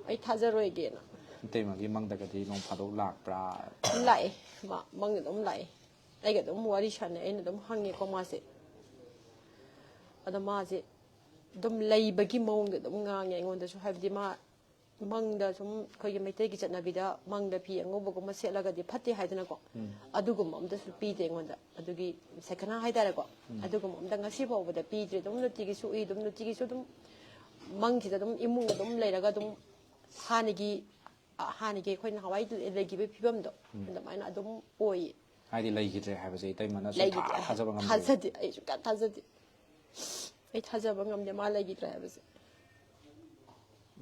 ꯑꯩ ꯊꯥꯖꯔꯣꯏꯒꯦꯅ꯫ ꯏꯇꯩꯃꯒꯤ ꯃꯪꯗꯒꯗꯤ ꯅꯣꯡ ꯐꯥꯗꯣꯛ ꯂꯥꯛꯄ꯭ꯔꯥ? ꯂꯥꯛꯑꯦ꯫ ꯃꯥ ꯃꯪꯗ ꯑꯗꯨꯝ ꯂꯥꯛꯑꯦ꯫ ꯑꯩꯒ ꯑꯗꯨꯝ ꯋꯥꯔꯤ ꯁꯥꯟꯅꯩ꯫ ꯑꯩꯅ ꯑꯗꯨꯝ ꯍꯪꯉꯦꯀꯣ ꯃꯥꯁꯦ꯫ ꯑꯗꯣ ꯃꯥꯁꯦ ꯑꯗꯨꯝ ꯂꯩꯕꯒꯤ ꯃꯑꯣꯡꯗ ꯑꯗꯨꯝ ꯉꯥꯡꯉꯦ ꯑꯩꯉꯣꯟꯗꯁꯨ꯫ ꯍꯥꯏꯕꯗꯤ ꯃꯥ ꯃꯪꯗ ꯁꯨꯝ ꯑꯩꯈꯣꯏꯒꯤ ꯃꯩꯇꯩꯒꯤ ꯆꯠꯅꯕꯤꯗ ꯃꯪꯗ ꯐꯤ ꯑꯉꯧꯕꯒꯨꯝꯕ ꯁꯦꯠꯂꯒꯗꯤ ꯐꯠꯇꯦ ꯍꯥꯏꯗꯅꯀꯣ꯫ ꯑꯗꯨꯒꯨꯝꯕ ꯑꯝꯇꯁꯨ ꯄꯤꯗꯦ ꯑꯩꯉꯣꯟꯗ꯫ ꯑꯗꯨꯒꯤ ꯁꯦꯀꯅꯥ ꯍꯥꯏꯇꯥꯔꯦꯀꯣ꯫ ꯑꯗꯨꯒꯨꯝꯕ ꯑꯝꯇ ꯉꯁꯤ ꯐꯥꯎꯕꯗ ꯄꯤꯗ꯭ꯔꯤ꯫ ꯑꯗꯨꯝ ꯅꯨꯡꯇꯤꯒꯤꯁꯨ ꯎꯏ, ꯑꯗꯨꯝ ꯅꯨꯡꯇꯤꯒꯤꯁꯨ ꯑꯗꯨꯝ ꯃꯪꯁꯤꯗ ꯑꯗꯨꯝ ꯏꯃꯨꯡ ꯑꯗꯨꯝ ꯂꯩꯔꯒ ꯑꯗꯨꯝ ꯍꯥꯟꯅꯒꯤ, ꯍꯥꯟꯅꯒꯤ ꯑꯩꯈꯣꯏ ꯅꯍꯥꯟꯋꯥꯏ ꯂꯩꯈꯤꯕꯒꯤ ꯐꯤꯕꯝꯗꯣ ꯑꯗꯨꯃꯥꯏꯅ ꯑꯗꯨꯝ ꯑꯣꯏꯌꯦ꯫ ꯍꯥꯏꯗꯤ ꯂꯩꯈꯤꯗ꯭ꯔꯦ ꯍꯥꯏꯕꯁꯦ ꯏꯇꯩꯃꯅ ꯁꯨꯡꯊꯥ ꯂꯩꯈꯤꯗ꯭ꯔꯦ꯫ ꯊꯥꯖꯕ ꯉꯝꯗꯦ꯫ ꯊꯥꯖꯗꯦ꯫ ꯑꯩ ꯁꯨꯡꯊꯥ ꯊꯥꯖꯗꯦ꯫ ꯑꯩ ꯊꯥꯖꯕ ꯉꯝꯗꯦ ꯃꯥ ꯂꯩꯈꯤꯗ꯭ꯔꯦ ꯍꯥꯏꯕꯁꯦ꯫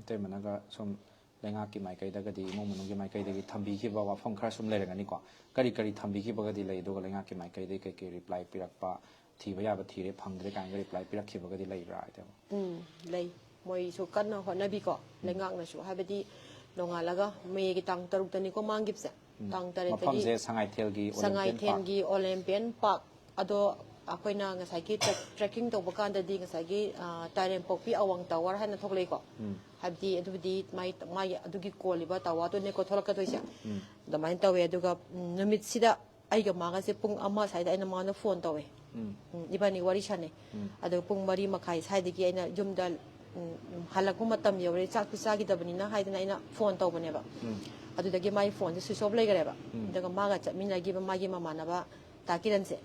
ꯏꯇꯩꯃꯅꯒ ꯁꯨꯝ ꯂꯩꯉꯥꯛꯀꯤ ꯃꯥꯏꯀꯩꯗꯒꯗꯤ, ꯏꯃꯨꯡ ꯃꯅꯨꯡꯒꯤ ꯃꯥꯏꯀꯩꯗꯒꯤ ꯊꯝꯕꯤꯈꯤꯕ ꯋꯥꯐꯝ ꯈꯔ ꯁꯨꯝ ꯂꯩꯔꯝꯒꯅꯤꯀꯣ꯫ ꯀꯔꯤ ꯀꯔꯤ ꯊꯝꯕꯤꯈꯤꯕꯒꯗꯤ ꯂꯩ? ꯑꯗꯨꯒ ꯂꯩꯉꯥꯛꯀꯤ ꯃꯥꯏꯀꯩꯗꯒꯤ ꯀꯩ ꯀꯩ ꯔꯤꯄ꯭ꯂꯥꯏ ꯄꯤꯔꯛꯄ, ꯊꯤꯕ ꯌꯥꯕ ꯊꯤꯔꯦ, ꯐꯪꯗ꯭ꯔꯦ ꯀꯥꯏꯅꯒ ꯔꯤꯄ꯭ꯂꯥꯏ ꯄꯤꯔꯛꯈꯤꯕꯒꯗꯤ ꯂꯩꯕ꯭ꯔꯥ, ꯏꯇꯩꯃ? ꯎꯝ, ꯂꯩ꯫ ꯃꯣꯏꯁꯨ ꯀꯟꯅ ꯍꯣꯠꯅꯕꯤꯀꯣ꯫ ꯂꯩꯉꯥꯛꯅꯁꯨ, ꯍꯥꯏꯕꯗꯤ ꯅꯣꯡꯉꯥꯜꯂꯒ ꯃꯦꯒꯤ ꯇꯥꯡ ꯇꯔꯨꯛꯇꯅꯤꯀꯣ ꯃꯥꯡꯈꯤꯕꯁꯦ꯫ ꯇꯥꯡ ꯇꯔꯦꯠꯇꯒꯤ ꯃꯐꯝꯁꯦ ꯁꯉꯥꯏꯊꯦꯜꯒꯤ ꯑꯣꯂꯦꯝꯄꯤꯌꯟ ꯄꯥꯔꯛ꯫ ꯁꯉꯥꯏꯊꯦꯜꯒꯤ ꯑꯣꯂꯦꯝꯄꯤꯌꯟ ꯄꯥꯔꯛ꯫ ꯑꯗꯣ ꯑꯩꯈꯣꯏꯅ ꯉꯁꯥꯏꯒꯤ ꯇ꯭ꯔꯦꯛ-, ꯇ꯭ꯔꯦꯛꯀꯤꯡ ꯇꯧꯕ ꯀꯥꯟꯗꯗꯤ ꯉꯁꯥꯏꯒꯤ, ꯑ, ꯇꯥꯏꯔꯦꯝꯄꯣꯛꯄꯤ ꯑꯋꯥꯡ ꯇꯥꯋꯔ ꯍꯥꯏꯅ ꯊꯣꯛꯂꯛꯏꯀꯣ꯫ ꯍꯥꯏꯕꯗꯤ ꯑꯗꯨꯕꯨꯗꯤ ꯃꯥꯏ, ꯃꯥꯒꯤ ꯑꯗꯨꯒꯤ ꯀꯣꯜꯂꯤꯕ ꯇꯥꯋꯔꯗꯨꯅꯦꯀꯣ ꯊꯣꯛꯂꯛꯀꯗꯣꯏꯁꯦ꯫ ꯑꯗꯨꯃꯥꯏꯅ ꯇꯧꯋꯦ꯫ ꯑꯗꯨꯒ, ꯎꯝ, ꯅꯨꯃꯤꯠꯁꯤꯗ ꯑꯩꯒ ꯃꯥꯒꯁꯦ ꯄꯨꯡ ꯑꯃ ꯁ꯭ꯋꯥꯏꯗ ꯑꯩꯅ ꯃꯉꯣꯟꯗ ꯐꯣꯟ ꯇꯧꯋꯦ꯫ ꯎꯝ, ꯏꯕꯥꯅꯤ ꯋꯥꯔꯤ ꯁꯥꯟꯅꯩ꯫ ꯑꯗꯨꯒ ꯄꯨꯡ ꯃꯔꯤ ꯃꯈꯥꯏ ꯁ꯭ꯋꯥꯏꯗꯒꯤ ꯑꯩꯅ ꯌꯨꯝꯗ, ꯎꯝ, ꯍꯜꯂꯛꯄ ꯃꯇꯝ ꯌꯧꯔꯦ, ꯆꯥꯛꯁꯨ ꯆꯥꯈꯤꯗꯕꯅꯤꯅ ꯍꯥꯏꯗꯅ ꯑꯩꯅ ꯐꯣꯟ ꯇꯧꯕꯅꯦꯕ꯫ ꯑꯗꯨꯗꯒꯤ ꯃꯥꯒꯤ ꯐꯣꯟꯁꯦ ꯁ꯭ꯋꯤꯆ ꯑꯣꯐ ꯂꯩꯈꯔꯦꯕ꯫ ꯑꯗꯨꯒ ꯃꯥꯒ ꯆꯠꯃꯤꯟꯅꯈꯤꯕ ꯃꯥꯒꯤ ꯃꯃꯥꯟꯅꯕ ꯇꯥ ꯀꯤꯔꯟꯁꯦ,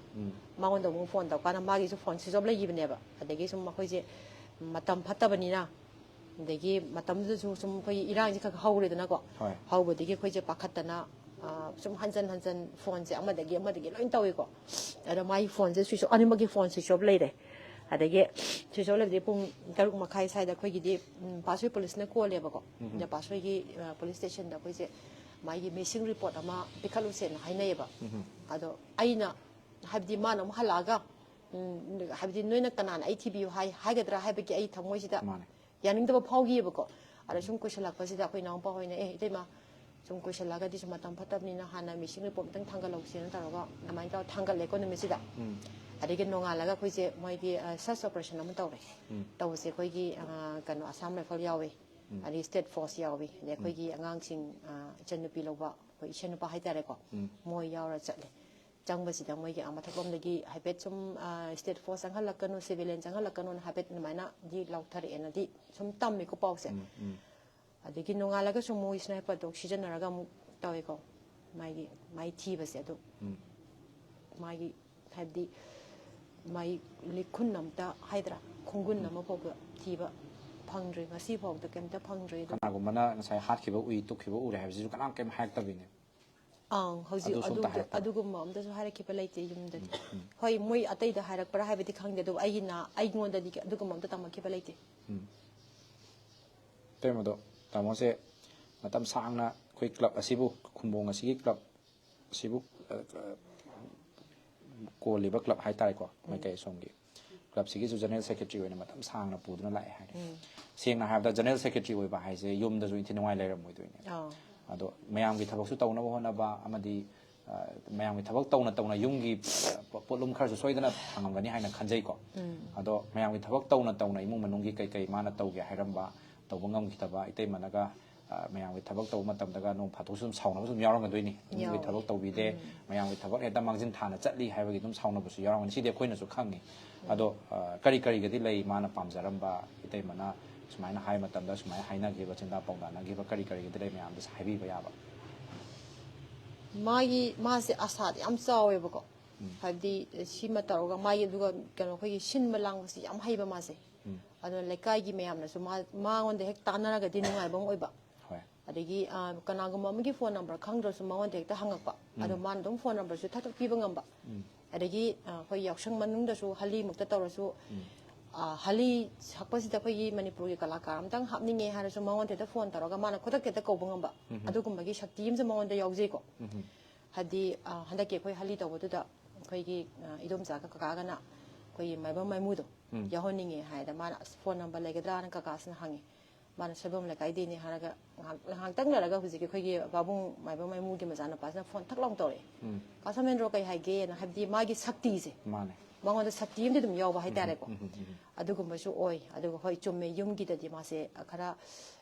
ꯃꯉꯣꯟꯗ ꯑꯃꯨꯛ ꯐꯣꯟ ꯇꯧꯔꯀꯥꯟꯗ ꯃꯥꯒꯤꯁꯨ ꯐꯣꯟ ꯁ꯭ꯋꯤꯆ ꯑꯣꯐ ꯂꯩꯈꯤꯕꯅꯦꯕ꯫ ꯑꯗꯒꯤ ꯁꯨꯝ ꯑꯩꯈꯣꯏꯁꯦ ꯃꯇꯝ ꯐꯠꯇꯕꯅꯤꯅ ꯑꯗꯒꯤ ꯃꯇꯝꯗꯨꯗꯁꯨ ꯁꯨꯝ ꯑꯩꯈꯣꯏꯒꯤ ꯏꯔꯥꯡꯁꯦ ꯈꯔ ꯈꯔ ꯍꯧꯔꯦꯗꯅꯀꯣ꯫ ꯍꯣꯏ꯫ ꯍꯧꯕꯗꯒꯤ ꯑꯩꯈꯣꯏꯁꯦ ꯄꯥꯈꯠꯇꯅ, ꯑ, ꯁꯨꯝ ꯍꯟꯖꯟ ꯍꯟꯖꯟ ꯐꯣꯟꯁꯦ ꯑꯃꯗꯒꯤ ꯑꯃꯗꯒꯤ ꯂꯣꯏ ꯇꯧꯏꯀꯣ꯫ ꯑꯗꯣ ꯃꯥꯒꯤ ꯐꯣꯟꯁꯦ ꯁ꯭ꯋꯤꯆ ꯑꯣꯐ, ꯑꯅꯤꯃꯛꯀꯤ ꯐꯣꯟ ꯁ꯭ꯋꯤꯆ ꯑꯣꯐ ꯂꯩꯔꯦ꯫ ꯑꯗꯒꯤ ꯁ꯭ꯋꯤꯆ ꯑꯣꯐ ꯂꯩꯕꯗꯤ ꯄꯨꯡ ꯇꯔꯨꯛ ꯃꯈꯥꯏ ꯁ꯭ꯋꯥꯏꯗ ꯑꯩꯈꯣꯏꯒꯤꯗꯤ, ꯎꯝ, ꯄꯥꯁꯣꯏ ꯄꯨꯂꯤꯁꯅ ꯀꯣꯜꯂꯦꯕꯀꯣ꯫ ꯑꯗ ꯄꯥꯁꯣꯏꯒꯤ, ꯑ, ꯄꯨꯂꯤꯁ ꯁ꯭ꯇꯦꯁꯟꯗ ꯑꯩꯈꯣꯏꯁꯦ ꯃꯥꯒꯤ ꯃꯤꯁꯤꯡ ꯔꯤꯄꯣꯔꯠ ꯑꯃ ꯄꯤꯈꯠꯂꯨꯁꯦꯅ ꯍꯥꯏꯅꯩꯌꯦꯕ꯫ ꯑꯗꯣ ꯑꯩꯅ, ꯍꯥꯏꯕꯗꯤ ꯃꯥꯅ ꯑꯃꯨꯛ ꯍꯜꯂꯛꯑꯒ, ꯎꯝ, ꯍꯥꯏꯕꯗꯤ ꯅꯣꯏꯅ ꯀꯅꯥꯅ ꯑꯩ ꯊꯤꯕꯤꯌꯨ ꯍꯥꯏ, ꯍꯥꯏꯒꯗ꯭ꯔꯥ ꯍꯥꯏꯕꯒꯤ ꯑꯩ ꯊꯃꯣꯏꯁꯤꯗ ꯃꯥꯅꯦ꯫ ꯌꯥꯅꯤꯡꯗꯕ ꯐꯥꯎꯈꯤꯑꯕꯀꯣ꯫ ꯑꯗ ꯁꯨꯝ ꯀꯨꯏꯁꯜꯂꯛꯄꯁꯤꯗ ꯑꯩꯈꯣꯏ ꯏꯅꯥꯎꯄꯥ ꯍꯣꯏꯅ, "ꯑꯦ, ꯏꯇꯩꯃ, ꯁꯨꯝ ꯀꯨꯏꯁꯜꯂꯛꯑꯒꯗꯤ ꯁꯨꯝ ꯃꯇꯝ ꯐꯠꯇꯕꯅꯤꯅ ꯍꯥꯟꯅ ꯃꯤꯁꯤꯡ ꯔꯤꯄꯣꯔꯠ ꯑꯝꯇꯪ ꯊꯥꯡꯒꯠꯍꯧꯁꯦꯅ" ꯇꯧꯔꯒ ꯑꯗꯨꯃꯥꯏꯅ ꯇꯧꯔ ꯊꯥꯡꯒꯠꯂꯦꯀꯣ ꯅꯨꯃꯤꯠꯁꯤꯗ꯫ ꯑꯗꯒꯤ ꯅꯣꯡꯉꯥꯜꯂꯒ ꯑꯩꯈꯣꯏꯁꯦ ꯃꯣꯏꯒꯤ, ꯑ, ꯁꯔꯆ ꯑꯣꯄꯔꯦꯁꯟ ꯑꯃ ꯇꯧꯔꯦ꯫ ꯇꯧꯕꯁꯦ ꯑꯩꯈꯣꯏꯒꯤ, ꯑ, ꯀꯩꯅꯣ, ꯑꯁꯥꯝ ꯔꯥꯏꯐꯜ ꯌꯥꯎꯋꯦ, ꯑꯗꯒꯤ ꯁ꯭ꯇꯦꯠ ꯐꯣꯔꯁ ꯌꯥꯎꯋꯤ, ꯑꯗꯩ ꯑꯩꯈꯣꯏꯒꯤ ꯑꯉꯥꯡꯁꯤꯡ, ꯑ, ꯏꯆꯟꯅꯨꯄꯤ ꯂꯧꯕ ꯑꯩꯈꯣꯏ ꯏꯁꯦꯟ ꯅꯨꯄꯥ ꯍꯥꯏꯇꯥꯔꯦꯀꯣ, ꯃꯣꯏ ꯌꯥꯎꯔ ꯆꯠꯂꯦ꯫ ꯆꯪꯕꯁꯤꯗ ꯃꯣꯏꯒꯤ, ꯑ, ꯃꯊꯛꯂꯣꯝꯗꯒꯤ ꯍꯥꯏꯐꯦꯠ ꯁꯨꯝ, ꯑ, ꯁ꯭ꯇꯦꯠ ꯐꯣꯔꯁ ꯆꯪꯍꯜꯂꯛꯀꯅꯨ, ꯁꯤꯚꯤꯂꯤꯌꯟ ꯆꯪꯍꯜꯂꯛꯀꯅꯨꯅ ꯍꯥꯏꯐꯦꯠ ꯑꯗꯨꯃꯥꯏꯅꯗꯤ ꯂꯥꯎꯊꯔꯛꯑꯦꯅꯗꯤ ꯁꯨꯝ ꯇꯝꯃꯤꯀꯣ ꯄꯥꯎꯁꯦ꯫ ꯑꯗꯒꯤ ꯅꯣꯡꯉꯥꯜꯂꯒꯁꯨ ꯃꯣꯏ ꯁ꯭ꯅꯥꯏꯄꯔꯗꯣ ꯁꯤꯖꯤꯟꯅꯔꯒ ꯑꯃꯨꯛ ꯇꯧꯋꯦꯀꯣ, ꯃꯥꯒꯤ, ꯃꯥꯏ ꯊꯤꯕꯁꯦ꯫ ꯑꯗꯨ ꯃꯥꯒꯤ, ꯍꯥꯏꯕꯗꯤ, ꯃꯥꯏ ꯂꯤꯈꯨꯟ ꯑꯝꯇ ꯍꯥꯏꯗ꯭ꯔꯥ, ꯈꯣꯡꯒꯨꯟ ꯑꯃ ꯐꯥꯎꯕ ꯊꯤꯕ ꯐꯪꯗ꯭ꯔꯤ, ꯉꯁꯤ ꯐꯥꯎꯗ ꯀꯩꯝꯇ ꯐꯪꯗ꯭ꯔꯤ꯫ ꯑꯗꯨ ꯀꯅꯥꯒꯨꯝꯕꯅ ꯉꯁꯥꯏ ꯍꯥꯠꯈꯤꯕ ꯎꯏ, ꯇꯨꯞꯈꯤꯕ ꯎꯔꯦ ꯍꯥꯏꯕꯁꯤꯁꯨ ꯀꯅꯥꯝ ꯀꯩꯝ ꯍꯥꯏꯔꯛꯇꯕꯤꯅꯦ꯫ ꯑꯪ, ꯍꯧꯖꯤꯛ ꯑꯗꯨꯁꯨ ꯑꯝꯇ ꯑꯗꯨ-, ꯍꯥꯏꯔꯛꯇꯕ꯫ ꯑꯗꯨꯒꯨꯝꯕ ꯑꯝꯇꯁꯨ ꯍꯥꯏꯔꯛꯈꯤꯕ ꯂꯩꯇꯦ ꯌꯨꯝꯗꯗꯤ꯫ ꯍꯣꯏ, ꯃꯣꯏ ꯑꯇꯩꯗ ꯍꯥꯏꯔꯛꯄ꯭ꯔꯥ ꯍꯥꯏꯕꯗꯤ ꯈꯪꯗꯦ, ꯑꯗꯨꯕꯨ ꯑꯩꯒꯤꯅ, ꯑꯩꯉꯣꯟꯗꯗꯤ ꯑꯗꯨꯒꯨꯝꯕ ꯑꯝꯇ ꯇꯝꯃꯛꯈꯤꯕ ꯂꯩꯇꯦ꯫ ꯏꯇꯩꯃꯗꯣ, ꯇꯥꯃꯣꯁꯦ ꯃꯇꯝ ꯁꯥꯡꯅ ꯑꯩꯈꯣꯏ ꯀ꯭ꯂꯕ ꯑꯁꯤꯕꯨ, ꯈꯨꯝꯕꯣꯡ ꯑꯁꯤꯒꯤ ꯀ꯭ꯂꯕ ꯑꯁꯤꯕꯨ, ꯑ, ꯑ, ꯀꯣꯜꯂꯤꯕ ꯀ꯭ꯂꯕ ꯍꯥꯏꯇꯥꯔꯦꯀꯣ, ꯃꯥꯏꯀꯩ ꯑꯁꯣꯝꯒꯤ ꯀ꯭ꯂꯕꯁꯤꯒꯤꯁꯨ ꯖꯦꯅꯔꯦꯜ ꯁꯦꯀ꯭ꯔꯦꯇꯔꯤ ꯑꯣꯏꯅ ꯃꯇꯝ ꯁꯥꯡꯅ ꯄꯨꯗꯨꯅ ꯂꯥꯛꯑꯦ ꯍꯥꯏꯔꯦ꯫ ꯁꯦꯡꯅ ꯍꯥꯏꯔꯕꯗ ꯖꯦꯅꯔꯦꯜ ꯁꯦꯀ꯭ꯔꯦꯇꯔꯤ ꯑꯣꯏꯕ ꯍꯥꯏꯁꯦ ꯌꯨꯝꯗꯁꯨ ꯏꯟꯊꯤ ꯅꯨꯡꯉꯥꯏ ꯂꯩꯔꯝꯃꯣꯏꯗꯣꯏꯅꯦ꯫ ꯑꯥ꯫ ꯑꯗꯣ ꯃꯌꯥꯝꯒꯤ ꯊꯕꯛꯁꯨ ꯇꯧꯅꯕ ꯍꯣꯠꯅꯕ ꯑꯃꯗꯤ, ꯑ, ꯃꯌꯥꯝꯒꯤ ꯊꯕꯛ ꯇꯧꯅ ꯇꯧꯅ ꯌꯨꯝꯒꯤ, ꯑ, ꯄꯣꯠꯂꯨꯝ ꯈꯔꯁꯨ ꯁꯣꯏꯗꯅ ꯐꯪꯉꯝꯒꯅꯤ ꯍꯥꯏꯅ ꯈꯟꯖꯩꯀꯣ꯫ ꯑꯗꯣ ꯃꯌꯥꯝꯒꯤ ꯊꯕꯛ ꯇꯧꯅ ꯇꯧꯅ ꯏꯃꯨꯡ ꯃꯅꯨꯡꯒꯤ ꯀꯩ ꯀꯩ ꯃꯥꯅ ꯇꯧꯒꯦ ꯍꯥꯏꯔꯝꯕ, ꯇꯧꯕ ꯉꯝꯈꯤꯗꯕ ꯏꯇꯩꯃꯅꯒ, ꯑ, ꯃꯌꯥꯝꯒꯤ ꯊꯕꯛ ꯇꯧꯕ ꯃꯇꯝꯗꯒ ꯅꯣꯡ ꯐꯥꯗꯣꯛꯁꯨ ꯑꯗꯨꯝ ꯁꯥꯎꯅꯕꯁꯨ ꯑꯗꯨꯝ ꯌꯥꯎꯔꯝꯒꯗꯣꯏꯅꯤ꯫ ꯏꯃꯨꯡꯒꯤ ꯌꯥꯎꯋꯦ꯫ ꯊꯕꯛ ꯇꯧꯕꯤꯗꯦ, ꯃꯌꯥꯝꯒꯤ ꯊꯕꯛ ꯍꯦꯛꯇ ꯃꯥꯡꯖꯤꯟ ꯊꯥꯅ ꯆꯠꯂꯤ ꯍꯥꯏꯕꯒꯤ ꯑꯗꯨꯝ ꯁꯥꯎꯅꯕꯁꯨ ꯌꯥꯎꯔꯝꯒꯅꯤ꯫ ꯁꯤꯗꯤ ꯑꯩꯈꯣꯏꯅꯁꯨ ꯈꯪꯉꯤ꯫ ꯑꯗꯣ, ꯑ, ꯀꯔꯤ ꯀꯔꯤꯒꯗꯤ ꯂꯩ ꯃꯥꯅ ꯄꯥꯝꯖꯔꯝꯕ, ꯏꯇꯩꯃꯅ ꯁꯨꯃꯥꯏꯅ ꯍꯥꯏ ꯃꯇꯝꯗ ꯁꯨꯃꯥꯏꯅ ꯍꯥꯏꯅꯈꯤꯕ, ꯆꯤꯟꯗꯥ ꯄꯥꯎꯗꯥꯅꯈꯤꯕ ꯀꯔꯤ ꯀꯔꯤꯒꯗꯤ ꯂꯩ ꯃꯌꯥꯝꯗꯁꯨ ꯍꯥꯏꯕꯤꯕ ꯌꯥꯕ? ꯃꯥꯒꯤ, ꯃꯥꯁꯦ ꯑꯁꯥꯗꯤ ꯌꯥꯝ ꯆꯥꯎꯋꯦꯕꯀꯣ꯫ ꯍꯥꯏꯕꯗꯤ ꯁꯤꯃ ꯇꯧꯔꯒ ꯃꯥꯒꯤ, ꯑꯗꯨꯒ ꯀꯩꯅꯣ, ꯑꯩꯈꯣꯏꯒꯤ ꯁꯤꯟꯕ ꯂꯥꯡꯕꯁꯤ ꯌꯥꯝ ꯍꯩꯕ ꯃꯥꯁꯦ꯫ ꯑꯗꯨꯅ ꯂꯩꯀꯥꯏꯒꯤ ꯃꯌꯥꯝꯅꯁꯨ ꯃꯥ ꯃꯉꯣꯟꯗ ꯍꯦꯛ ꯇꯥꯟꯅꯔꯒꯗꯤ ꯅꯨꯡꯉꯥꯏꯕ ꯑꯃ ꯑꯣꯏꯕ꯫ ꯑꯗꯒꯤ ꯑ, ꯀꯅꯥꯒꯨꯝꯕ ꯑꯃꯒꯤ ꯐꯣꯟ ꯅꯝꯕꯔ ꯈꯪꯗ꯭ꯔꯁꯨ ꯃꯉꯣꯟꯗ ꯍꯦꯛꯇ ꯍꯪꯉꯛꯄ꯫ ꯑꯗꯣ ꯃꯥꯅ ꯑꯗꯨꯝ ꯐꯣꯟ ꯅꯝꯕꯔꯁꯨ ꯊꯛ ꯊꯛ ꯄꯤꯕ ꯉꯝꯕ꯫ ꯑꯗꯒꯤ ꯑ, ꯑꯩꯈꯣꯏ ꯌꯥꯎꯁꯪ ꯃꯅꯨꯡꯗꯁꯨ ꯍꯜꯂꯤꯃꯛꯇ ꯇꯧꯔꯁꯨ, ꯑ, ꯍꯜꯂꯤ ꯁꯛꯄꯁꯤꯗ ꯑꯩꯈꯣꯏꯒꯤ ꯃꯅꯤꯄꯨꯔꯒꯤ ꯀꯂꯥꯀꯥꯔ ꯑꯝꯇꯪ ꯍꯥꯞꯅꯤꯡꯉꯦ ꯍꯥꯏꯔꯁꯨ ꯃꯉꯣꯟꯗ ꯍꯦꯛꯇ ꯐꯣꯟ ꯇꯧꯔꯒ ꯃꯥꯅ ꯈꯨꯗꯛꯇ ꯍꯦꯛꯇ ꯀꯧꯕ ꯉꯝꯕ꯫ ꯑꯗꯨꯒꯨꯝꯕꯒꯤ ꯁꯛꯇꯤ ꯑꯃꯁꯨ ꯃꯉꯣꯟꯗ ꯌꯥꯎꯖꯩꯀꯣ꯫ ꯍꯥꯏꯗꯤ ꯑ, ꯍꯟꯗꯛꯀꯤ ꯑꯩꯈꯣꯏ ꯍꯜꯂꯤ ꯇꯧꯕꯗꯨꯗ ꯑꯩꯈꯣꯏꯒꯤ ꯑ, ꯏꯗꯣꯝꯆꯥꯒ ꯀꯀꯥꯒꯅ ꯑꯩꯈꯣꯏꯒꯤ ꯃꯥꯏꯕꯝ ꯃꯥꯏꯃꯨꯗꯣ ꯌꯥꯎꯍꯟꯅꯤꯡꯉꯦ ꯍꯥꯏꯗ ꯃꯥꯅ, "ꯑꯁ, ꯐꯣꯟ ꯅꯝꯕꯔ ꯂꯩꯒꯗ꯭ꯔꯥꯅ ꯀꯀꯥꯁꯤꯅ ꯍꯪꯉꯦ"꯫ ꯃꯥꯅ ꯁꯣꯏꯕꯝ ꯂꯩꯀꯥꯏꯗꯩꯅꯦ ꯍꯥꯏꯔꯒ ꯉꯥꯏꯍꯥꯛ, ꯉꯥꯏꯍꯥꯛꯇꯪ ꯂꯩꯔꯒ ꯍꯧꯖꯤꯛꯀꯤ ꯑꯩꯈꯣꯏꯒꯤ ꯄꯥꯕꯨꯡ ꯃꯥꯏꯕꯝ ꯃꯥꯏꯃꯨꯒꯤ ꯃꯆꯥꯅꯨꯄꯥꯁꯤꯅ ꯐꯣꯟ ꯊꯛ ꯂꯥꯎꯅ ꯇꯧꯔꯛꯑꯦ꯫ "ꯀꯥ ꯁꯣꯃꯦꯟꯗ꯭ꯔꯣ ꯀꯩ ꯍꯥꯏꯒꯦꯅ?" ꯍꯥꯏꯕꯗꯤ ꯃꯥꯒꯤ ꯁꯛꯇꯤꯁꯦ, ꯃꯥꯅꯦ꯫ ꯃꯉꯣꯟꯗ ꯁꯛꯇꯤ ꯑꯃꯗꯤ ꯑꯗꯨꯝ ꯌꯥꯎꯕ ꯍꯥꯏꯇꯥꯔꯦꯀꯣ꯫ ꯑꯗꯨꯒꯨꯝꯕꯁꯨ ꯑꯣꯏ꯫ ꯑꯗꯨꯒ ꯍꯣꯏ, ꯆꯨꯝꯃꯦ, ꯌꯨꯝꯒꯤꯗꯗꯤ ꯃꯥꯁꯦ ꯈꯔ,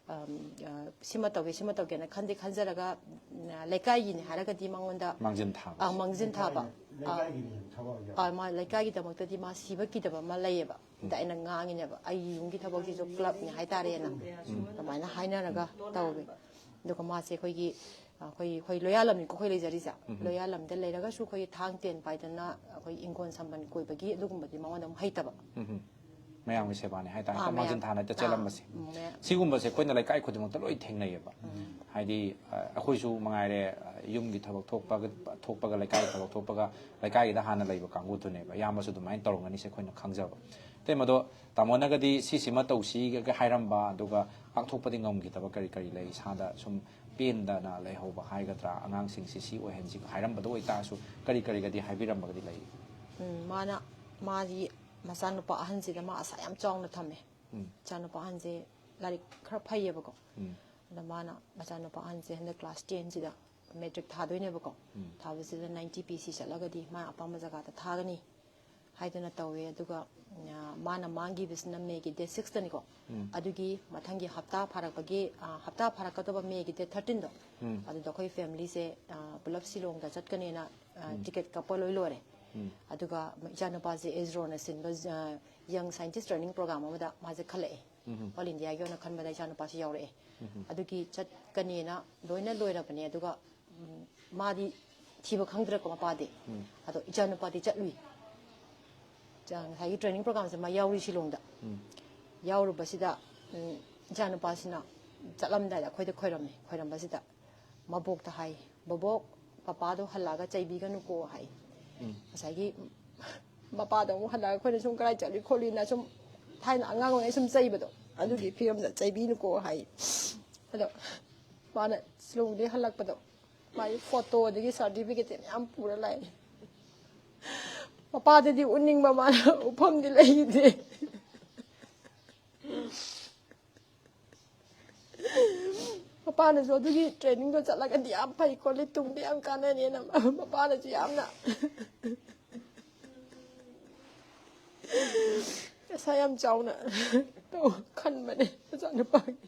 ꯑꯝ, ꯑ, "ꯁꯤꯃ ꯇꯧꯒꯦ, ꯁꯤꯃ ꯇꯧꯒꯦꯅ" ꯈꯟꯗꯤ ꯈꯟꯖꯔꯒ, ꯎꯝ, ꯂꯩꯀꯥꯏꯒꯤꯅꯤ ꯍꯥꯏꯔꯒꯗꯤ ꯃꯉꯣꯟꯗ, ꯃꯥꯡꯖꯤꯟ ꯊꯥꯕ꯫ ꯑ, ꯃꯥꯡꯖꯤꯟ ꯊꯥꯕ꯫ ꯂꯩꯀꯥꯏꯒꯤ ꯊꯕꯛ ꯑꯣꯏꯅ꯫ ꯑ, ꯃꯥ ꯂꯩꯀꯥꯏꯒꯤꯗꯃꯛꯇꯗꯤ ꯃꯥ ꯁꯤꯕ ꯀꯤꯗꯕ ꯑꯃ ꯂꯩꯌꯦꯕ꯫ ꯑꯗ ꯑꯩꯅ ꯉꯥꯡꯉꯤꯅꯦꯕ, "ꯑꯩꯒꯤ ꯌꯨꯝꯒꯤ ꯊꯕꯛꯁꯤꯁꯨ ꯀ꯭ꯂꯕꯅꯤ ꯍꯥꯏꯇꯥꯔꯦꯅ"꯫ ꯑꯗꯨꯃꯥꯏꯅ ꯍꯥꯏꯅꯔꯒ ꯇꯧꯋꯦ꯫ ꯑꯗꯨꯒ ꯃꯥꯁꯦ ꯑꯩꯈꯣꯏꯒꯤ, ꯑꯩꯈꯣꯏ, ꯑꯩꯈꯣꯏ ꯂꯣꯌꯥꯂꯝꯅꯤꯀꯣ ꯑꯩꯈꯣꯏ ꯂꯩꯖꯔꯤꯁꯦ꯫ ꯂꯣꯌꯥꯂꯝꯗ ꯂꯩꯔꯒꯁꯨ ꯑꯩꯈꯣꯏꯒꯤ ꯊꯥꯡ ꯇꯦꯟ ꯄꯥꯏꯗꯅ ꯑꯩꯈꯣꯏ ꯏꯪꯈꯣꯜ ꯁꯝꯕꯜ ꯀꯣꯏꯕꯒꯤ ꯑꯗꯨꯒꯨꯝꯕꯗꯤ ꯃꯉꯣꯟꯗ ꯑꯃꯨꯛ ꯍꯩꯇꯕ꯫ ꯃꯌꯥꯝꯒꯤ ꯁꯦꯕꯥꯅꯤ ꯍꯥꯏꯇꯥꯔꯦ, ꯑꯥ, ꯃꯥꯡꯖꯤꯟ ꯃꯌꯥꯝ-, ꯊꯥꯅ ꯍꯦꯛꯇ ꯑꯥ, ꯆꯦꯜꯂꯝꯕꯁꯦ꯫ ꯎꯝ, ꯃꯌꯥꯝ-, ꯁꯤꯒꯨꯝꯕꯁꯦ ꯑꯩꯈꯣꯏꯅ ꯂꯩꯀꯥꯏ ꯈꯨꯗꯤꯡꯃꯛꯇ ꯂꯣꯏ ꯊꯦꯡꯅꯩꯌꯦꯕ꯫ ꯍꯥꯏꯗꯤ, ꯑ, ꯑꯩꯈꯣꯏꯁꯨ ꯃꯉꯥꯏꯔꯦ, ꯑ, ꯌꯨꯝꯒꯤ ꯊꯕꯛ ꯊꯣꯛꯄꯒ, ꯊꯣꯛꯄꯒ, ꯂꯩꯀꯥꯏꯒꯤ ꯊꯕꯛ ꯊꯣꯛꯄꯒ, ꯂꯩꯀꯥꯏꯒꯤꯗ ꯍꯥꯟꯅ ꯂꯩꯕ ꯀꯥꯡꯕꯨꯗꯨꯅꯦꯕ꯫ ꯏꯌꯥꯝꯕꯁꯨ ꯑꯗꯨꯃꯥꯏꯅ ꯇꯧꯔꯝꯒꯅꯤꯁꯦ ꯑꯩꯈꯣꯏꯅ ꯈꯪꯖꯕ꯫ ꯑꯇꯩ ꯃꯗꯣ ꯇꯥꯃꯣꯅꯒꯗꯤ ꯁꯤꯁꯤꯃ ꯇꯧꯁꯤꯒ ꯍꯥꯏꯔꯝꯕ, ꯑꯗꯨꯒ ꯄꯥꯡꯊꯣꯛꯄꯗꯤ ꯉꯝꯈꯤꯗꯕ ꯀꯔꯤ ꯀꯔꯤ ꯂꯩ? ꯏꯁꯥꯗ ꯁꯨꯝ ꯄꯦꯟꯗꯅ ꯂꯩꯍꯧꯕ ꯍꯥꯏꯒꯗ꯭ꯔꯥ, ꯑꯉꯥꯡꯁꯤꯡꯁꯤ ꯁꯤ ꯑꯣꯏꯍꯟꯁꯤ ꯍꯥꯏꯔꯝꯕꯗ ꯑꯣꯏꯇꯥꯔꯁꯨ ꯀꯔꯤ ꯀꯔꯤꯒꯗꯤ ꯍꯥꯏꯕꯤꯔꯝꯕꯒꯗꯤ ꯂꯩ? ꯎꯝ, ꯃꯥꯅ, ꯃꯥꯒꯤ ꯃꯆꯥꯅꯨꯄꯥ ꯑꯍꯟꯁꯤꯗ ꯃꯥ ꯑꯁꯥ ꯌꯥꯝ ꯆꯥꯎꯅ ꯊꯝꯃꯦ꯫ ꯎꯝ꯫ ꯃꯆꯥꯅꯨꯄꯥ ꯑꯍꯟꯁꯦ ꯂꯥꯏꯔꯤꯛ ꯈꯔ ꯐꯩꯌꯦꯕꯀꯣ꯫ ꯎꯝ꯫ ꯑꯗ ꯃꯥꯅ ꯃꯆꯥꯅꯨꯄꯥ ꯑꯍꯟꯁꯦ ꯍꯟꯗꯛ ꯀ꯭ꯂꯥꯁ ꯇꯦꯟꯁꯤꯗ ꯃꯦꯇ꯭ꯔꯤꯛ ꯊꯥꯗꯣꯏꯅꯦꯕꯀꯣ꯫ ꯎꯝ꯫ ꯊꯥꯕꯁꯤꯗ ꯅꯥꯏꯟꯇꯤ ꯄꯤ ꯁꯤ ꯆꯠꯂꯒꯗꯤ ꯃꯥ ꯑꯄꯥꯝꯕ ꯖꯒꯥꯗ ꯊꯥꯒꯅꯤ ꯍꯥꯏꯗꯅ ꯇꯧꯋꯦ꯫ ꯑꯗꯨꯒ, ꯑ, ꯃꯥꯅ ꯃꯥꯡꯈꯤꯕꯁꯤꯅ ꯃꯦꯒꯤ ꯗꯦꯠ ꯁꯤꯛꯁꯇꯅꯤꯀꯣ꯫ ꯎꯝ꯫ ꯑꯗꯨꯒꯤ ꯃꯊꯪꯒꯤ ꯍꯞꯇꯥ ꯐꯥꯔꯛꯄꯒꯤ, ꯑ, ꯍꯞꯇꯥ ꯐꯥꯔꯛꯀꯗꯕ ꯃꯦꯒꯤ ꯗꯦꯠ ꯊꯥꯔꯇꯤꯟꯗꯣ, ꯎꯝ꯫ ꯑꯗꯨꯗ ꯑꯩꯈꯣꯏ ꯐꯦꯃꯤꯂꯤꯁꯦ, ꯑ, ꯄꯨꯂꯞ ꯁꯤꯂꯣꯡꯗ ꯆꯠꯀꯅꯦꯅ, ꯑ, ꯎꯝ꯫ ꯇꯤꯀꯦꯠ ꯀꯛꯄ ꯂꯣꯏ ꯂꯣꯏꯔꯦ꯫ ꯎꯝ꯫ ꯑꯗꯨꯒ ꯏꯆꯥꯅꯨꯄꯥꯁꯦ ꯏꯁꯔꯣꯅ ꯁꯤꯟꯕ, ꯑ, ꯌꯪ ꯁꯥꯏꯟꯇꯤꯁ ꯇ꯭ꯔꯦꯅꯤꯡ ꯄ꯭ꯔꯣꯒ꯭ꯔꯥꯝ ꯑꯃꯗ ꯃꯥꯁꯦ ꯈꯜꯂꯛꯑꯦ꯫ ꯎꯝ꯫ ꯑꯣꯜ ꯏꯟꯗꯤꯌꯥꯒꯤ ꯑꯣꯏꯅ ꯈꯟꯕꯗ ꯏꯆꯥꯅꯨꯄꯥꯁꯦ ꯌꯥꯎꯔꯛꯑꯦ꯫ ꯎꯝ꯫ ꯑꯗꯨꯒꯤ ꯆꯠꯀꯅꯦꯅ ꯂꯣꯏꯅ ꯂꯣꯏꯔꯕꯅꯦ꯫ ꯑꯗꯨꯒ, ꯎꯝ, ꯃꯥꯗꯤ ꯊꯤꯕ ꯈꯪꯗ꯭ꯔꯦꯀꯣ ꯃꯄꯥꯗꯤ꯫ ꯎꯝ꯫ ꯑꯗꯣ ꯏꯆꯥꯅꯨꯄꯥꯗꯤ ꯆꯠꯂꯨꯏ꯫ ꯉꯁꯥꯏꯒꯤ training programꯁꯦ ꯃꯥ ꯌꯥꯎꯔꯤ ꯁꯤꯂꯣꯡꯗ꯫ ꯌꯥꯎꯔꯨꯕꯁꯤꯗ, ꯎꯝ, ꯏꯆꯥꯅꯨꯄꯥꯁꯤꯅ ꯆꯠꯂꯝꯗꯥꯏꯗ ꯑꯩꯈꯣꯏꯗ ꯈꯣꯏꯔꯝꯃꯦ꯫ ꯈꯣꯏꯔꯝꯕꯁꯤꯗ ꯃꯕꯣꯛꯇ ꯍꯥꯏ, "ꯕꯕꯣꯛ, ꯄꯄꯥꯗꯣ ꯍꯜꯂꯛꯑꯒ ꯆꯩꯕꯤꯒꯅꯨꯀꯣ" ꯍꯥꯏ꯫ ꯉꯁꯥꯏꯒꯤ ꯃꯄꯥꯗꯣ ꯑꯃꯨꯛ ꯍꯜꯂꯛꯑꯒ ꯑꯩꯈꯣꯏꯅ ꯁꯨꯝ "ꯀꯗꯥꯏ ꯆꯠꯂꯤ ꯈꯣꯠꯂꯤꯅ" ꯁꯨꯝ ꯊꯥꯏꯅ ꯑꯉꯥꯡ ꯑꯣꯏꯔꯤꯉꯩ ꯁꯨꯝ ꯆꯩꯕꯗꯣ, ꯑꯗꯨꯒꯤ ꯐꯤꯕꯝꯗ "ꯆꯩꯕꯤꯅꯨꯀꯣ" ꯍꯥꯏ꯫ ꯑꯗꯣ ꯃꯥꯅ ꯁꯤꯂꯣꯡꯗꯒꯤ ꯍꯜꯂꯛꯄꯗꯣ ꯃꯥꯒꯤ photo ꯑꯗꯒꯤ certificate ꯃꯌꯥꯝ ꯄꯨꯔ ꯂꯥꯛꯑꯦ꯫ ꯃꯄꯥꯗꯗꯤ ꯎꯠꯅꯤꯡꯕ ꯃꯥꯅ ꯎꯠꯐꯝꯗꯤ ꯂꯩꯈꯤꯗꯦ꯫ ꯃꯄꯥꯅꯁꯨ "ꯑꯗꯨꯒꯤ trainingꯗꯣ ꯆꯠꯂꯒꯗꯤ ꯌꯥꯝ ꯐꯩ ꯈꯣꯠꯂꯤ, ꯇꯨꯡꯗ ꯌꯥꯝ ꯀꯥꯟꯅꯅꯦꯅ" ꯃꯄꯥꯅꯁꯨ ꯌꯥꯝꯅ ꯄꯩꯁꯥ ꯌꯥꯝ ꯆꯥꯎꯅ ꯇꯧ ꯈꯟꯕꯅꯦ ꯃꯆꯥꯅꯨꯄꯥꯒꯤ꯫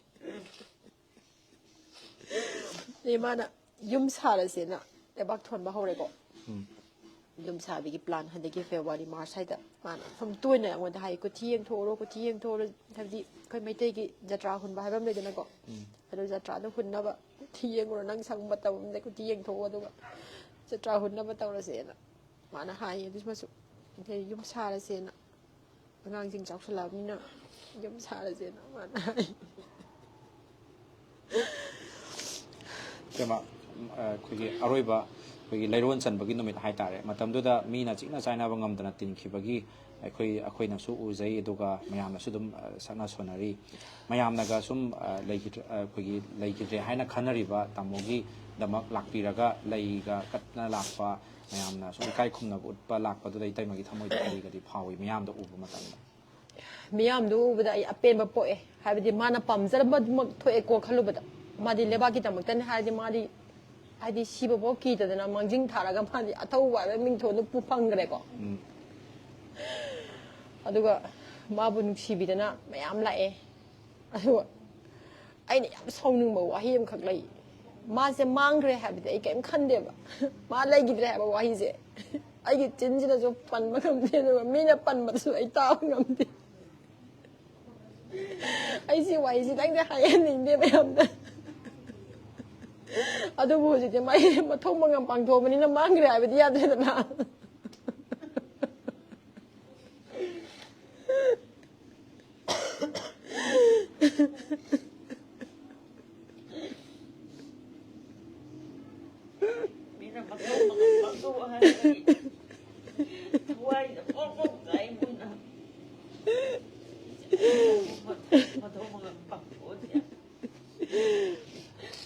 ꯑꯗꯩ ꯃꯥꯅ ꯌꯨꯝ ꯁꯥꯔꯁꯦꯅ ꯂꯩꯕꯥꯛ ꯊꯣꯟꯕ ꯍꯧꯔꯦꯀꯣ꯫ ꯌꯨꯝ ꯁꯥꯕꯒꯤ plan ꯍꯟꯗꯛꯀꯤ February March ꯁ꯭ꯋꯥꯏꯗ ꯃꯥꯅ ꯁꯨꯝ ꯇꯣꯏꯅ ꯑꯩꯉꯣꯟꯗ ꯍꯥꯏ, "ꯀꯨꯊꯤ ꯌꯦꯡꯊꯣꯛꯎꯔꯣ, ꯀꯨꯊꯤ ꯌꯦꯡꯊꯣꯛꯎꯔꯣ", ꯍꯥꯏꯕꯗꯤ ꯑꯩꯈꯣꯏ ꯃꯩꯇꯩꯒꯤ ꯖꯇ꯭ꯔꯥ ꯍꯨꯟꯕ ꯍꯥꯏꯕ ꯑꯃ ꯂꯩꯗꯅꯀꯣ꯫ ꯑꯗꯨ ꯖꯇ꯭ꯔꯥꯗꯣ ꯍꯨꯟꯅꯕ ꯀꯨꯊꯤ ꯌꯦꯡꯉꯨꯔꯣ, ꯅꯪ ꯁꯪꯕ ꯃꯇꯝ ꯑꯃꯗ ꯀꯨꯊꯤ ꯌꯦꯡꯊꯣꯛꯑꯣ, ꯑꯗꯨꯒ ꯖꯇ꯭ꯔꯥ ꯍꯨꯟꯅꯕ ꯇꯧꯔꯁꯦꯅ ꯃꯥꯅ ꯍꯥꯏꯌꯦ꯫ ꯑꯗꯨꯃꯁꯨ ꯑꯗꯩ ꯌꯨꯝ ꯁꯥꯔꯁꯦꯅ, ꯑꯉꯥꯡꯁꯤꯡ ꯆꯥꯎꯁꯜꯂꯛꯑꯕꯅꯤꯅ ꯌꯨꯝ ꯁꯥꯔꯁꯦꯅ ꯃꯥꯅ ꯍꯥꯏ꯫ ꯀꯩꯃ, ꯑ, ꯑꯩꯈꯣꯏꯒꯤ ꯑꯔꯣꯏꯕ ꯑꯩꯈꯣꯏꯒꯤ ꯂꯩꯔꯣꯟ ꯆꯟꯕꯒꯤ ꯅꯨꯃꯤꯠ ꯍꯥꯏꯇꯥꯔꯦ꯫ ꯃꯇꯝꯗꯨꯗ ꯃꯤꯅ ꯆꯤꯛꯅ ꯆꯥꯏꯅꯕ ꯉꯝꯗꯅ ꯇꯤꯟꯈꯤꯕꯒꯤ ꯑꯩꯈꯣꯏ, ꯑꯩꯈꯣꯏꯅꯁꯨ ꯎꯖꯩ, ꯑꯗꯨꯒ ꯃꯌꯥꯝꯅꯁꯨ ꯑꯗꯨꯝ, ꯑ, ꯁꯛꯅ ꯁꯣꯟꯅꯔꯤ꯫ ꯃꯌꯥꯝꯅꯒ ꯁꯨꯝ, ꯑ, ꯂꯩꯈꯤꯗ꯭ꯔ-, ꯑ, ꯑꯩꯈꯣꯏꯒꯤ ꯂꯩꯈꯤꯗ꯭ꯔꯦ ꯍꯥꯏꯅ ꯈꯟꯅꯔꯤꯕ ꯇꯥꯃꯣꯒꯤꯗꯃꯛ ꯂꯥꯛꯄꯤꯔꯒ ꯂꯩꯒ ꯀꯠꯅ ꯂꯥꯛꯄ, ꯃꯌꯥꯝꯅ ꯁꯨꯝ ꯏꯀꯥꯏ ꯈꯨꯝꯅꯕ ꯎꯠꯄ ꯂꯥꯛꯄꯗꯨꯗ ꯏꯇꯩꯃꯒꯤ ꯊꯃꯣꯏꯗ ꯀꯔꯤ ꯀꯔꯤ ꯐꯥꯎꯏ ꯃꯤꯌꯥꯝꯗꯣ ꯎꯕ ꯃꯇꯝꯗ? ꯃꯤꯌꯥꯝꯗꯨ ꯎꯕꯗ ꯑꯩ ꯑꯄꯦꯟꯕ ꯄꯣꯛꯑꯦ꯫ ꯍꯥꯏꯕꯗꯤ ꯃꯥꯅ ꯄꯥꯝꯖꯔꯝꯕꯗꯨꯃꯛ ꯊꯣꯛꯑꯦꯀꯣ ꯈꯜꯂꯨꯕꯗ, ꯃꯥꯗꯤ ꯂꯩꯕꯥꯛꯀꯤꯗꯃꯛꯇꯅꯤ ꯍꯥꯏꯔꯗꯤ ꯃꯥꯗꯤ, ꯍꯥꯏꯗꯤ ꯁꯤꯕꯐꯥꯎ ꯀꯤꯗꯗꯅ ꯃꯥꯡꯖꯤꯟ ꯊꯥꯔꯒ ꯃꯥꯗꯤ ꯑꯊꯧꯕ ꯍꯥꯏꯕ ꯃꯤꯡꯊꯣꯟꯗꯨ ꯄꯨ ꯐꯪꯈ꯭ꯔꯦꯀꯣ꯫ ꯑꯗꯨꯒ ꯃꯥꯕꯨ ꯅꯨꯡꯁꯤꯕꯤꯗꯅ ꯃꯌꯥꯝ ꯂꯥꯛꯑꯦ꯫ ꯑꯗꯨꯒ ꯑꯩꯅ ꯌꯥꯝ ꯁꯥꯎꯅꯤꯡꯕ ꯋꯥꯍꯩ ꯑꯃꯈꯛ ꯂꯩ꯫ ꯃꯥꯁꯦ ꯃꯥꯡꯈ꯭ꯔꯦ ꯍꯥꯏꯕꯗꯤ ꯑꯩ ꯀꯔꯤꯝ ꯈꯟꯗꯦꯕ꯫ ꯃꯥ ꯂꯩꯈꯤꯗ꯭ꯔꯦ ꯍꯥꯏꯕ ꯋꯥꯍꯩꯁꯦ ꯑꯩꯒꯤ ꯆꯤꯟꯁꯤꯅꯁꯨ ꯄꯟꯕ ꯉꯝꯗꯦ, ꯑꯗꯨꯒ ꯃꯤꯅ ꯄꯟꯕꯗꯁꯨ ꯑꯩ ꯇꯥꯕ ꯉꯝꯗꯦ꯫ ꯑꯩ ꯁꯤ ꯋꯥꯍꯩꯁꯤ ꯅꯪꯗꯤ ꯍꯥꯏꯍꯟꯅꯤꯡꯗꯦ ꯃꯌꯥꯝꯗ꯫ ꯑꯗꯨꯕꯨ ꯍꯧꯖꯤꯛꯇꯤ ꯃꯥꯏ ꯃꯊꯧ ꯃꯉꯝ ꯄꯥꯡꯊꯣꯛꯑꯕꯅꯤꯅ ꯃꯥꯡꯈ꯭ꯔꯦ ꯍꯥꯏꯕꯗꯤ ꯌꯥꯗ꯭ꯔꯦꯗꯅ꯫ ꯃꯤꯅ ꯃꯊꯧ ꯃꯉꯝ ꯄꯥꯡꯊꯣꯛꯑꯣ ꯍꯥꯏꯔꯗꯤ ꯊꯋꯥꯏꯗ ꯄꯣꯛ ꯄꯣꯛ ꯀꯥꯏ ꯃꯣꯏꯅ꯫ ꯃꯊꯧ ꯃꯉꯝ ꯄꯥꯡꯊꯣꯛꯑꯣ꯫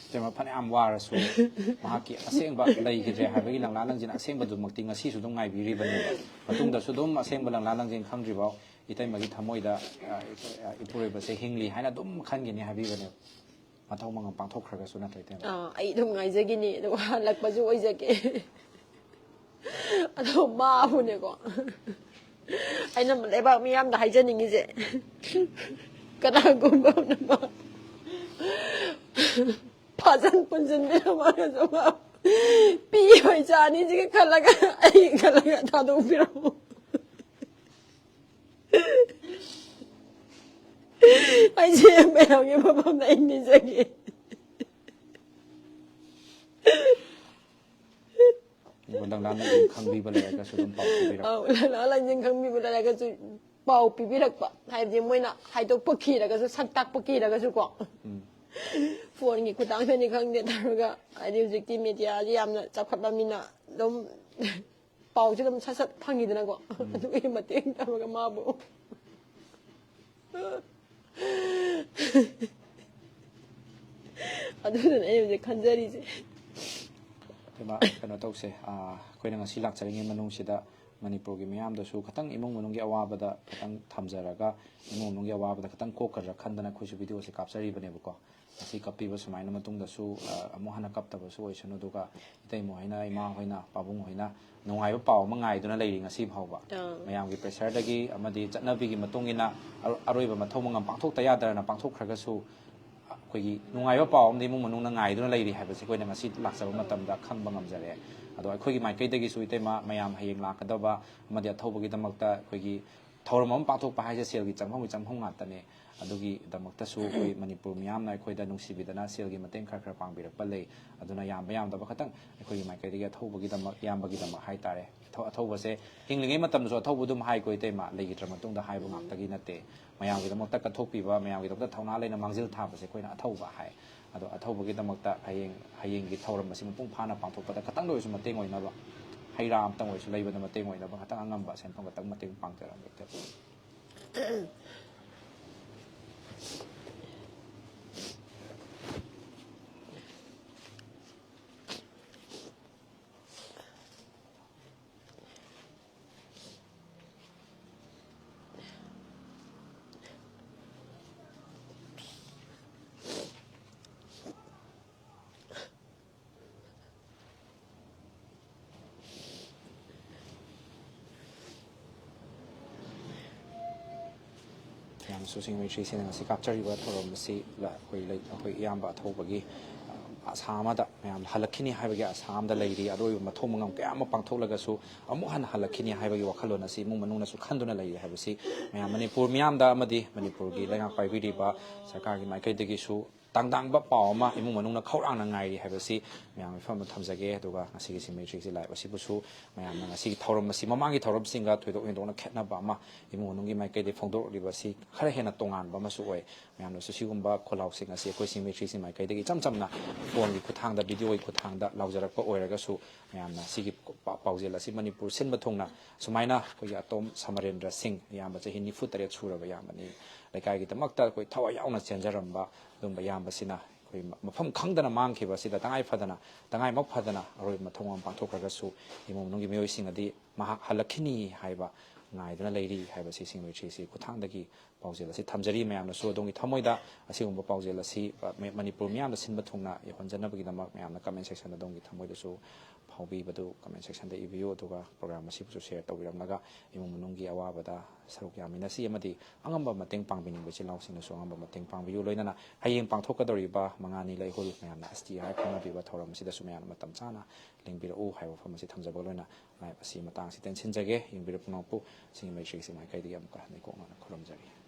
ꯏꯇꯩꯃ ꯐꯅꯌꯥꯝ ꯋꯥꯔꯁꯨ ꯃꯍꯥꯛꯀꯤ ꯑꯁꯦꯡꯕ ꯂꯩꯈꯤꯗ꯭ꯔꯦ ꯍꯥꯏꯕꯒꯤ ꯂꯪꯂꯥ ꯂꯪꯖꯦꯜ ꯑꯁꯦꯡꯕꯗꯨꯃꯛꯇꯤ ꯉꯁꯤꯁꯨ ꯑꯗꯨꯝ ꯉꯥꯏꯕꯤꯔꯤꯕꯅꯦꯕ꯫ ꯃꯇꯨꯡꯗꯁꯨ ꯑꯗꯨꯝ ꯑꯁꯦꯡꯕ ꯂꯪꯂꯥ ꯂꯪꯖꯦꯜ ꯈꯪꯗ꯭ꯔꯤꯐꯥꯎ ꯏꯇꯩꯃꯒꯤ ꯊꯃꯣꯏꯗ, ꯑ, ꯏꯄꯨꯔꯣꯏꯕꯁꯦ ꯍꯤꯡꯂꯤ ꯍꯥꯏꯅ ꯑꯗꯨꯝ ꯈꯟꯒꯅꯤ ꯍꯥꯏꯕꯤꯕꯅꯦꯕ꯫ ꯃꯊꯧ ꯃꯉꯝ ꯄꯥꯡꯊꯣꯛꯈ꯭ꯔꯒꯁꯨ, ꯅꯠꯇ꯭ꯔ ꯏꯇꯩꯃ? ꯑꯥ, ꯑꯩ ꯑꯗꯨꯝ ꯉꯥꯏꯖꯒꯤꯅꯤ, ꯑꯗꯨꯒ ꯍꯜꯂꯛꯄꯁꯨ ꯑꯣꯏꯖꯒꯦ꯫ ꯑꯗꯣ ꯃꯥꯕꯨꯅꯦꯀꯣ, ꯑꯩꯅ ꯂꯩꯕꯥꯛ ꯃꯤꯌꯥꯝꯗ ꯍꯥꯏꯖꯅꯤꯡꯉꯤꯁꯦ, ꯀꯅꯥꯒꯨꯝꯕ ꯑꯃꯅ ꯃꯥ ꯐꯥꯖꯟ ꯄꯨꯟꯁꯤꯟꯕꯤꯔꯝꯃꯒꯁꯨ ꯃꯥ ꯄꯤꯕ ꯏꯆꯥ ꯑꯅꯤꯁꯤꯒ ꯈꯜꯂꯒ, ꯑꯩ ꯈꯜꯂꯒ ꯊꯥꯗꯣꯛꯄꯤꯔꯝꯃꯣ꯫ ꯑꯩꯁꯦ ꯃꯌꯥꯝꯒꯤ ꯃꯐꯝꯗ ꯑꯩ ꯅꯤꯖꯒꯦ꯫ ꯑꯗꯨꯒ ꯂꯪꯂꯥ ꯂꯪꯖꯦꯜ ꯈꯪꯕꯤꯕ ꯂꯩꯔꯒꯁꯨ ꯑꯗꯨꯝ ꯄꯥꯎ ꯄꯤꯕꯤꯔꯛꯄ꯫ ꯑꯧ, ꯂꯪꯂꯥ ꯂꯪꯖꯦꯜ ꯈꯪꯕꯤꯕ ꯂꯩꯔꯒꯁꯨ ꯄꯥꯎ ꯄꯤꯕꯤꯔꯛꯄ, ꯍꯥꯏꯕꯗꯤ ꯃꯣꯏꯅ ꯍꯥꯏꯗꯣꯛꯄ ꯀꯤꯔꯒꯁꯨ, ꯁꯛ ꯇꯥꯛꯄ ꯀꯤꯔꯒꯁꯨ ꯀꯣ, ꯎꯝ꯫ ꯐꯣꯟꯒꯤ ꯈꯨꯊꯥꯡꯗꯅꯤ ꯈꯪꯗꯦ ꯇꯧꯔꯒ, ꯍꯥꯏꯗꯤ ꯍꯧꯖꯤꯛꯇꯤ ꯃꯦꯗꯤꯌꯥꯁꯤ ꯌꯥꯝꯅ ꯆꯥꯎꯈꯠꯂꯕꯅꯤꯅ ꯑꯗꯨꯝ ꯄꯥꯎꯁꯦ ꯑꯗꯨꯝ ꯁꯠ ꯁꯠ ꯐꯪꯉꯤꯗꯅꯀꯣ, ꯑꯗꯨꯒꯤ ꯃꯇꯦꯡ ꯇꯧꯔꯒ ꯃꯥꯕꯨ ꯑꯗꯨꯗꯨꯅ ꯑꯩ ꯍꯧꯖꯤꯛ ꯈꯟꯖꯔꯤꯁꯦ꯫ ꯏꯇꯩꯃ, ꯀꯩꯅꯣ ꯇꯧꯁꯦ, ꯑꯥ, ꯑꯩꯈꯣꯏꯅ ꯉꯁꯤ ꯂꯥꯛꯆꯔꯤꯉꯩ ꯃꯅꯨꯡꯁꯤꯗ ꯃꯅꯤꯄꯨꯔꯒꯤ ꯃꯤꯌꯥꯝꯗꯁꯨ ꯈꯤꯇꯪ ꯏꯃꯨꯡ ꯃꯅꯨꯡꯒꯤ ꯑꯋꯥꯕꯗ ꯈꯤꯇꯪ ꯊꯝꯖꯔꯒ, ꯏꯃꯨꯡ ꯃꯅꯨꯡꯒꯤ ꯑꯋꯥꯕꯗ ꯈꯤꯇꯪ ꯀꯣꯛꯀꯗ꯭ꯔꯥ ꯈꯟꯗꯅ ꯑꯩꯈꯣꯏꯁꯨ ꯚꯤꯗꯤꯑꯣꯁꯦ ꯀꯥꯞꯆꯔꯤꯕꯅꯦꯕꯀꯣ꯫ ꯉꯁꯤ ꯀꯞꯄꯤꯕ ꯁꯨꯃꯥꯏꯅ ꯃꯇꯨꯡꯗꯁꯨ, ꯑ, ꯑꯃꯨꯛ ꯍꯟꯅ ꯀꯞꯇꯕꯁꯨ ꯑꯣꯏꯁꯅꯨ, ꯑꯗꯨꯒ ꯏꯇꯩꯃ ꯍꯣꯏꯅ, ꯏꯃꯥ ꯍꯣꯏꯅ, ꯄꯥꯕꯨꯡ ꯍꯣꯏꯅ ꯅꯨꯡꯉꯥꯏꯕ ꯄꯥꯎ ꯑꯃ ꯉꯥꯏꯗꯨꯅ ꯂꯩꯔꯤ ꯉꯁꯤ ꯐꯥꯎꯕ꯫ ꯑꯥ꯫ ꯃꯌꯥꯝꯒꯤ ꯄ꯭ꯔꯦꯁꯔꯗꯒꯤ ꯑꯃꯗꯤ ꯆꯠꯅꯕꯤꯒꯤ ꯃꯇꯨꯡ ꯏꯟꯅ ꯑꯔꯣ-, ꯑꯔꯣꯏꯕ ꯃꯊꯧ ꯃꯉꯝ ꯄꯥꯡꯊꯣꯛꯇ ꯌꯥꯗ꯭ꯔꯅ ꯄꯥꯡꯊꯣꯛꯈ꯭ꯔꯒꯁꯨ, ꯑꯩꯈꯣꯏꯒꯤ ꯅꯨꯡꯉꯥꯏꯕ ꯄꯥꯎ ꯑꯃꯗꯤ ꯏꯃꯨꯡ ꯃꯅꯨꯡꯅ ꯉꯥꯏꯗꯨꯅ ꯂꯩꯔꯤ ꯍꯥꯏꯕꯁꯤ ꯑꯩꯈꯣꯏꯅ ꯉꯁꯤ ꯂꯥꯛꯆꯕ ꯃꯇꯝꯗ ꯈꯪꯕ ꯉꯝꯖꯔꯦ꯫ ꯑꯗꯣ ꯑꯩꯈꯣꯏꯒꯤ ꯃꯥꯏꯀꯩꯗꯒꯤꯁꯨ ꯏꯇꯩꯃ, ꯃꯌꯥꯝ ꯍꯌꯦꯡ ꯂꯥꯛꯀꯗꯕ ꯑꯃꯗꯤ ꯑꯊꯧꯕꯒꯤꯗꯃꯛꯇ ꯑꯩꯈꯣꯏꯒꯤ ꯊꯧꯔꯝ ꯑꯃ ꯄꯥꯡꯊꯣꯛꯄ ꯍꯥꯏꯁꯦ ꯁꯦꯜꯒꯤ ꯆꯪꯐꯝꯒꯤ ꯆꯪꯐꯝ ꯉꯥꯛꯇꯅꯦ꯫ ꯑꯗꯨꯒꯤꯗꯃꯛꯇꯁꯨ ꯑꯩꯈꯣꯏ ꯃꯅꯤꯄꯨꯔ ꯃꯤꯌꯥꯝꯅ ꯑꯩꯈꯣꯏꯗ ꯅꯨꯡꯁꯤꯕꯤꯗꯅ ꯁꯦꯜꯒꯤ ꯃꯇꯦꯡ ꯈꯔ ꯈꯔ ꯄꯥꯡꯕꯤꯔꯛꯄ ꯂꯩ꯫ ꯑꯗꯨꯅ ꯌꯥꯝꯕ ꯌꯥꯝꯗꯕ ꯈꯛꯇꯪ ꯑꯩꯈꯣꯏꯒꯤ ꯃꯥꯏꯀꯩꯗꯒꯤ ꯑꯊꯧꯕꯒꯤꯗꯃꯛ, ꯏꯌꯥꯝꯕꯒꯤꯗꯃꯛ ꯍꯥꯏꯇꯥꯔꯦ꯫ ꯑꯊꯧ-, ꯑꯊꯧꯕꯁꯦ ꯍꯤꯡꯂꯤꯉꯩ ꯃꯇꯝꯗꯁꯨ ꯑꯊꯧꯕ ꯑꯗꯨꯝ ꯍꯥꯏꯀꯣ ꯏꯇꯩꯃ, ꯂꯩꯈꯤꯗ꯭ꯔ ꯃꯇꯨꯡꯗ ꯍꯥꯏꯕ ꯉꯥꯛꯇꯒꯤ ꯅꯠꯇꯦ꯫ ꯃꯌꯥꯝꯒꯤꯗꯃꯛꯇ ꯀꯠꯊꯣꯛꯄꯤꯕ, ꯃꯌꯥꯝꯒꯤꯗꯃꯛꯇ ꯊꯧꯅꯥ ꯂꯩꯅ ꯃꯥꯡꯖꯤꯜ ꯊꯥꯕꯁꯦ ꯑꯩꯈꯣꯏꯅ ꯑꯊꯧꯕ ꯍꯥꯏ꯫ ꯑꯗꯣ ꯑꯊꯧꯕꯒꯤꯗꯃꯛꯇ ꯍꯌꯦꯡ, ꯍꯌꯦꯡꯒꯤ ꯊꯧꯔꯝ ꯑꯁꯤ ꯃꯄꯨꯡ ꯐꯥꯅ ꯄꯥꯡꯊꯣꯛꯄꯗ ꯈꯇꯪꯗ ꯑꯣꯏꯔꯁꯨ ꯃꯇꯦꯡ ꯑꯣꯏꯅꯕ, ꯍꯩ ꯔꯥ ꯑꯃꯇꯪ ꯑꯣꯏꯔꯁꯨ ꯂꯩꯕꯗ ꯃꯇꯦꯡ ꯑꯣꯏꯅꯕ ꯈꯇꯪ ꯑꯉꯝꯕ ꯁꯦꯟꯐꯝ ꯈꯇꯪ ꯃꯇꯦꯡ ꯄꯥꯡꯖꯔꯝꯒꯦ꯫ ꯃꯌꯥꯝꯁꯨ ꯁꯤꯡꯃꯩ ꯊ꯭ꯔꯤꯁꯤꯅ ꯉꯁꯤ ꯀꯥꯞꯆꯔꯤꯕ ꯊꯧꯔꯝ ꯑꯁꯤ ꯂ-, ꯑꯩꯈꯣꯏ ꯂꯩ-, ꯑꯩꯈꯣꯏ ꯏꯌꯥꯝꯕ ꯑꯊꯧꯕꯒꯤ, ꯑ, ꯑꯁꯥ ꯑꯃꯗ ꯃꯌꯥꯝ ꯍꯜꯂꯛꯈꯤꯅꯤ ꯍꯥꯏꯕꯒꯤ ꯑꯁꯥ ꯑꯃꯗ ꯂꯩꯔꯤ꯫ ꯑꯔꯣꯏꯕ ꯃꯊꯧ ꯃꯉꯝ ꯀꯌꯥ ꯑꯃ ꯄꯥꯡꯊꯣꯛꯂꯒꯁꯨ ꯑꯃꯨꯛ ꯍꯟꯅ ꯍꯜꯂꯛꯈꯤꯅꯤ ꯍꯥꯏꯕꯒꯤ ꯋꯥꯈꯜꯂꯣꯟ ꯑꯁꯤ ꯏꯃꯨꯡ ꯃꯅꯨꯡꯅꯁꯨ ꯈꯟꯗꯨꯅ ꯂꯩꯔꯤ ꯍꯥꯏꯕꯁꯤ ꯃꯌꯥꯝ ꯃꯅꯤꯄꯨꯔ ꯃꯤꯌꯥꯝꯗ ꯑꯃꯗꯤ ꯃꯅꯤꯄꯨꯔꯒꯤ ꯂꯩꯉꯥꯛ ꯄꯥꯏꯕꯤꯔꯤꯕ ꯁꯔꯀꯥꯔꯒꯤ ꯃꯥꯏꯀꯩꯗꯒꯤꯁꯨ ꯇꯥꯡꯗꯥꯡꯕ ꯄꯥꯎ ꯑꯃ ꯏꯃꯨꯡ ꯃꯅꯨꯡꯅ ꯈꯧꯔꯥꯡꯅ ꯉꯥꯏꯔꯤ ꯍꯥꯏꯕꯁꯤ ꯃꯌꯥꯝ ꯃꯤꯐꯝꯗ ꯊꯝꯖꯒꯦ꯫ ꯑꯗꯨꯒ ꯉꯁꯤꯒꯤ ꯁꯤꯡꯃꯩ ꯊ꯭ꯔꯤꯁꯤ ꯂꯥꯏꯞ ꯑꯁꯤꯕꯨꯁꯨ ꯃꯌꯥꯝꯅ ꯉꯁꯤꯒꯤ ꯊꯧꯔꯝ ꯑꯁꯤ ꯃꯃꯥꯡꯒꯤ ꯊꯧꯔꯝꯁꯤꯡꯒ ꯊꯣꯏꯗꯣꯛ ꯍꯦꯟꯗꯣꯛꯅ ꯈꯦꯠꯅꯕ ꯑꯃ, ꯏꯃꯨꯡ ꯃꯅꯨꯡꯒꯤ ꯃꯥꯏꯀꯩꯗꯒꯤ ꯐꯣꯡꯗꯣꯔꯛꯂꯤꯕ ꯑꯁꯤ ꯈꯔ ꯍꯦꯟꯅ ꯇꯣꯉꯥꯟꯕ ꯑꯃꯁꯨ ꯑꯣꯏ꯫ ꯃꯌꯥꯝꯅꯁꯨ ꯁꯤꯒꯨꯝꯕ ꯈꯣꯜꯂꯥꯎꯁꯤꯡ ꯑꯁꯤ ꯑꯩꯈꯣꯏ ꯁꯤꯡꯃꯩ ꯊ꯭ꯔꯤꯁꯤ ꯃꯥꯏꯀꯩꯗꯒꯤ ꯏꯆꯝ ꯆꯝꯅ ꯐꯣꯟꯒꯤ ꯈꯨꯠꯊꯥꯡꯗ, ꯚꯤꯗꯤꯑꯣꯒꯤ ꯈꯨꯠꯊꯥꯡꯗ ꯂꯥꯎꯖꯔꯛꯄ ꯑꯣꯏꯔꯒꯁꯨ, ꯃꯌꯥꯝꯅ ꯁꯤꯒꯤ ꯄꯥ-, ꯄꯥꯎꯖꯦꯜ ꯑꯁꯤ ꯃꯅꯤꯄꯨꯔ ꯁꯤꯟꯕ ꯊꯨꯡꯅ ꯁꯨꯃꯥꯏꯅ ꯑꯩꯈꯣꯏꯒꯤ ꯑꯇꯣꯝ ꯁꯃꯔꯦꯟꯗ꯭ꯔ ꯁꯤꯡ, ꯏꯌꯥꯝꯕ ꯆꯍꯤ ꯅꯤꯐꯨ ꯇꯔꯦꯠ ꯁꯨꯔꯕ ꯏꯌꯥꯝꯕꯅꯤ, ꯂꯩꯀꯥꯏꯒꯤꯗꯃꯛꯇ ꯑꯩꯈꯣꯏ ꯊꯋꯥꯏ ꯌꯥꯎꯅ ꯆꯦꯟꯖꯔꯝꯕ ꯑꯗꯨꯒꯨꯝꯕ ꯏꯌꯥꯝꯕꯁꯤꯅ ꯑꯩꯈꯣꯏ ꯃ-, ꯃꯐꯝ ꯈꯪꯗꯅ ꯃꯥꯡꯈꯤꯕ ꯑꯁꯤꯗ ꯇꯉꯥꯏ ꯐꯗꯅ, ꯇꯉꯥꯏꯃꯛ ꯐꯗꯅ ꯑꯔꯣꯏꯕ ꯃꯊꯧ ꯃꯉꯝ ꯄꯥꯡꯊꯣꯛꯈ꯭ꯔꯒꯁꯨ ꯏꯃꯨꯡ ꯃꯅꯨꯡꯒꯤ ꯃꯤꯑꯣꯏꯁꯤꯡ ꯑꯗꯤ ꯃꯍꯥꯛ ꯍꯜꯂꯛꯈꯤꯅꯤ ꯍꯥꯏꯕ ꯉꯥꯏꯗꯨꯅ ꯂꯩꯔꯤ ꯍꯥꯏꯕꯁꯤ ꯁꯤꯡꯃꯩ ꯊ꯭ꯔꯤꯁꯤ ꯈꯨꯠꯊꯥꯡꯗꯒꯤ ꯄꯥꯎꯖꯦꯜ ꯑꯁꯤ ꯊꯝꯖꯔꯤ꯫ ꯃꯌꯥꯝꯅꯁꯨ ꯑꯗꯣꯝꯒꯤ ꯊꯃꯣꯏꯗ ꯑꯁꯤꯒꯨꯝꯕ ꯄꯥꯎꯖꯦꯜ ꯑꯁꯤ, ꯑ, ꯃ-, ꯃꯅꯤꯄꯨꯔ ꯃꯤꯌꯥꯝꯗ ꯁꯤꯟꯕ ꯊꯨꯡꯅ ꯌꯧꯍꯟꯖꯅꯕꯒꯤꯗꯃꯛ ꯃꯌꯥꯝꯅ ꯀꯃꯦꯟ ꯁꯦꯛꯁꯟꯗ ꯑꯗꯣꯝꯒꯤ ꯊꯃꯣꯏꯗꯁꯨ ꯐꯥꯎ-, ꯐꯥꯎꯕꯤꯕꯗꯨ comment section ꯗ ꯏꯕꯤꯌꯨ, ꯑꯗꯨꯒ program ꯑꯁꯤꯕꯨꯁꯨ share ꯇꯧꯕꯤꯔꯝꯂꯒ ꯏꯃꯨꯡ ꯃꯅꯨꯡꯒꯤ ꯑꯋꯥꯕꯗ ꯁꯔꯨꯛ ꯌꯥꯃꯤꯟꯅꯁꯤ, ꯑꯃꯗꯤ ꯑꯉꯝꯕ ꯃꯇꯦꯡ ꯄꯥꯡꯕꯤꯅꯤꯡꯕ ꯏꯆꯤꯜ ꯏꯅꯥꯎꯁꯤꯡꯅꯁꯨ ꯑꯉꯝꯕ ꯃꯇꯦꯡ ꯄꯥꯡꯕꯤꯌꯨ꯫ ꯂꯣꯏꯅꯅ ꯍꯌꯦꯡ ꯄꯥꯡꯊꯣꯛꯀꯗꯧꯔꯤꯕ ꯃꯉꯥꯅꯤ ꯂꯩꯍꯨꯜ, ꯃꯌꯥꯝꯅ S T I ꯈꯪꯅꯕꯤꯕ ꯊꯧꯔꯝ ꯑꯁꯤꯗꯁꯨ ꯃꯌꯥꯝꯅ ꯃꯇꯝ ꯆꯥꯅ ꯂꯦꯡꯕꯤꯔꯛꯎ ꯍꯥꯏꯕ ꯋꯥꯐꯝ ꯑꯁꯤ ꯊꯝꯖꯕꯒ ꯂꯣꯏꯅꯅ live ꯑꯁꯤ ꯃꯇꯥꯡ ꯑꯁꯤꯗ ꯇꯦꯟꯁꯤꯟꯖꯒꯦ꯫ ꯌꯦꯡꯕꯤꯔꯤꯕ ꯄꯨꯝꯅꯃꯛꯄꯨ ꯁꯤꯡꯒꯤ ꯃꯩꯇ꯭ꯔꯤꯁꯤ ꯃꯥꯏꯀꯩꯗꯒꯤ ꯑꯃꯨꯛꯀ ꯍꯟꯅ ꯏꯀꯣꯛꯅꯅ ꯈꯨꯔꯨꯝꯖꯔꯤ꯫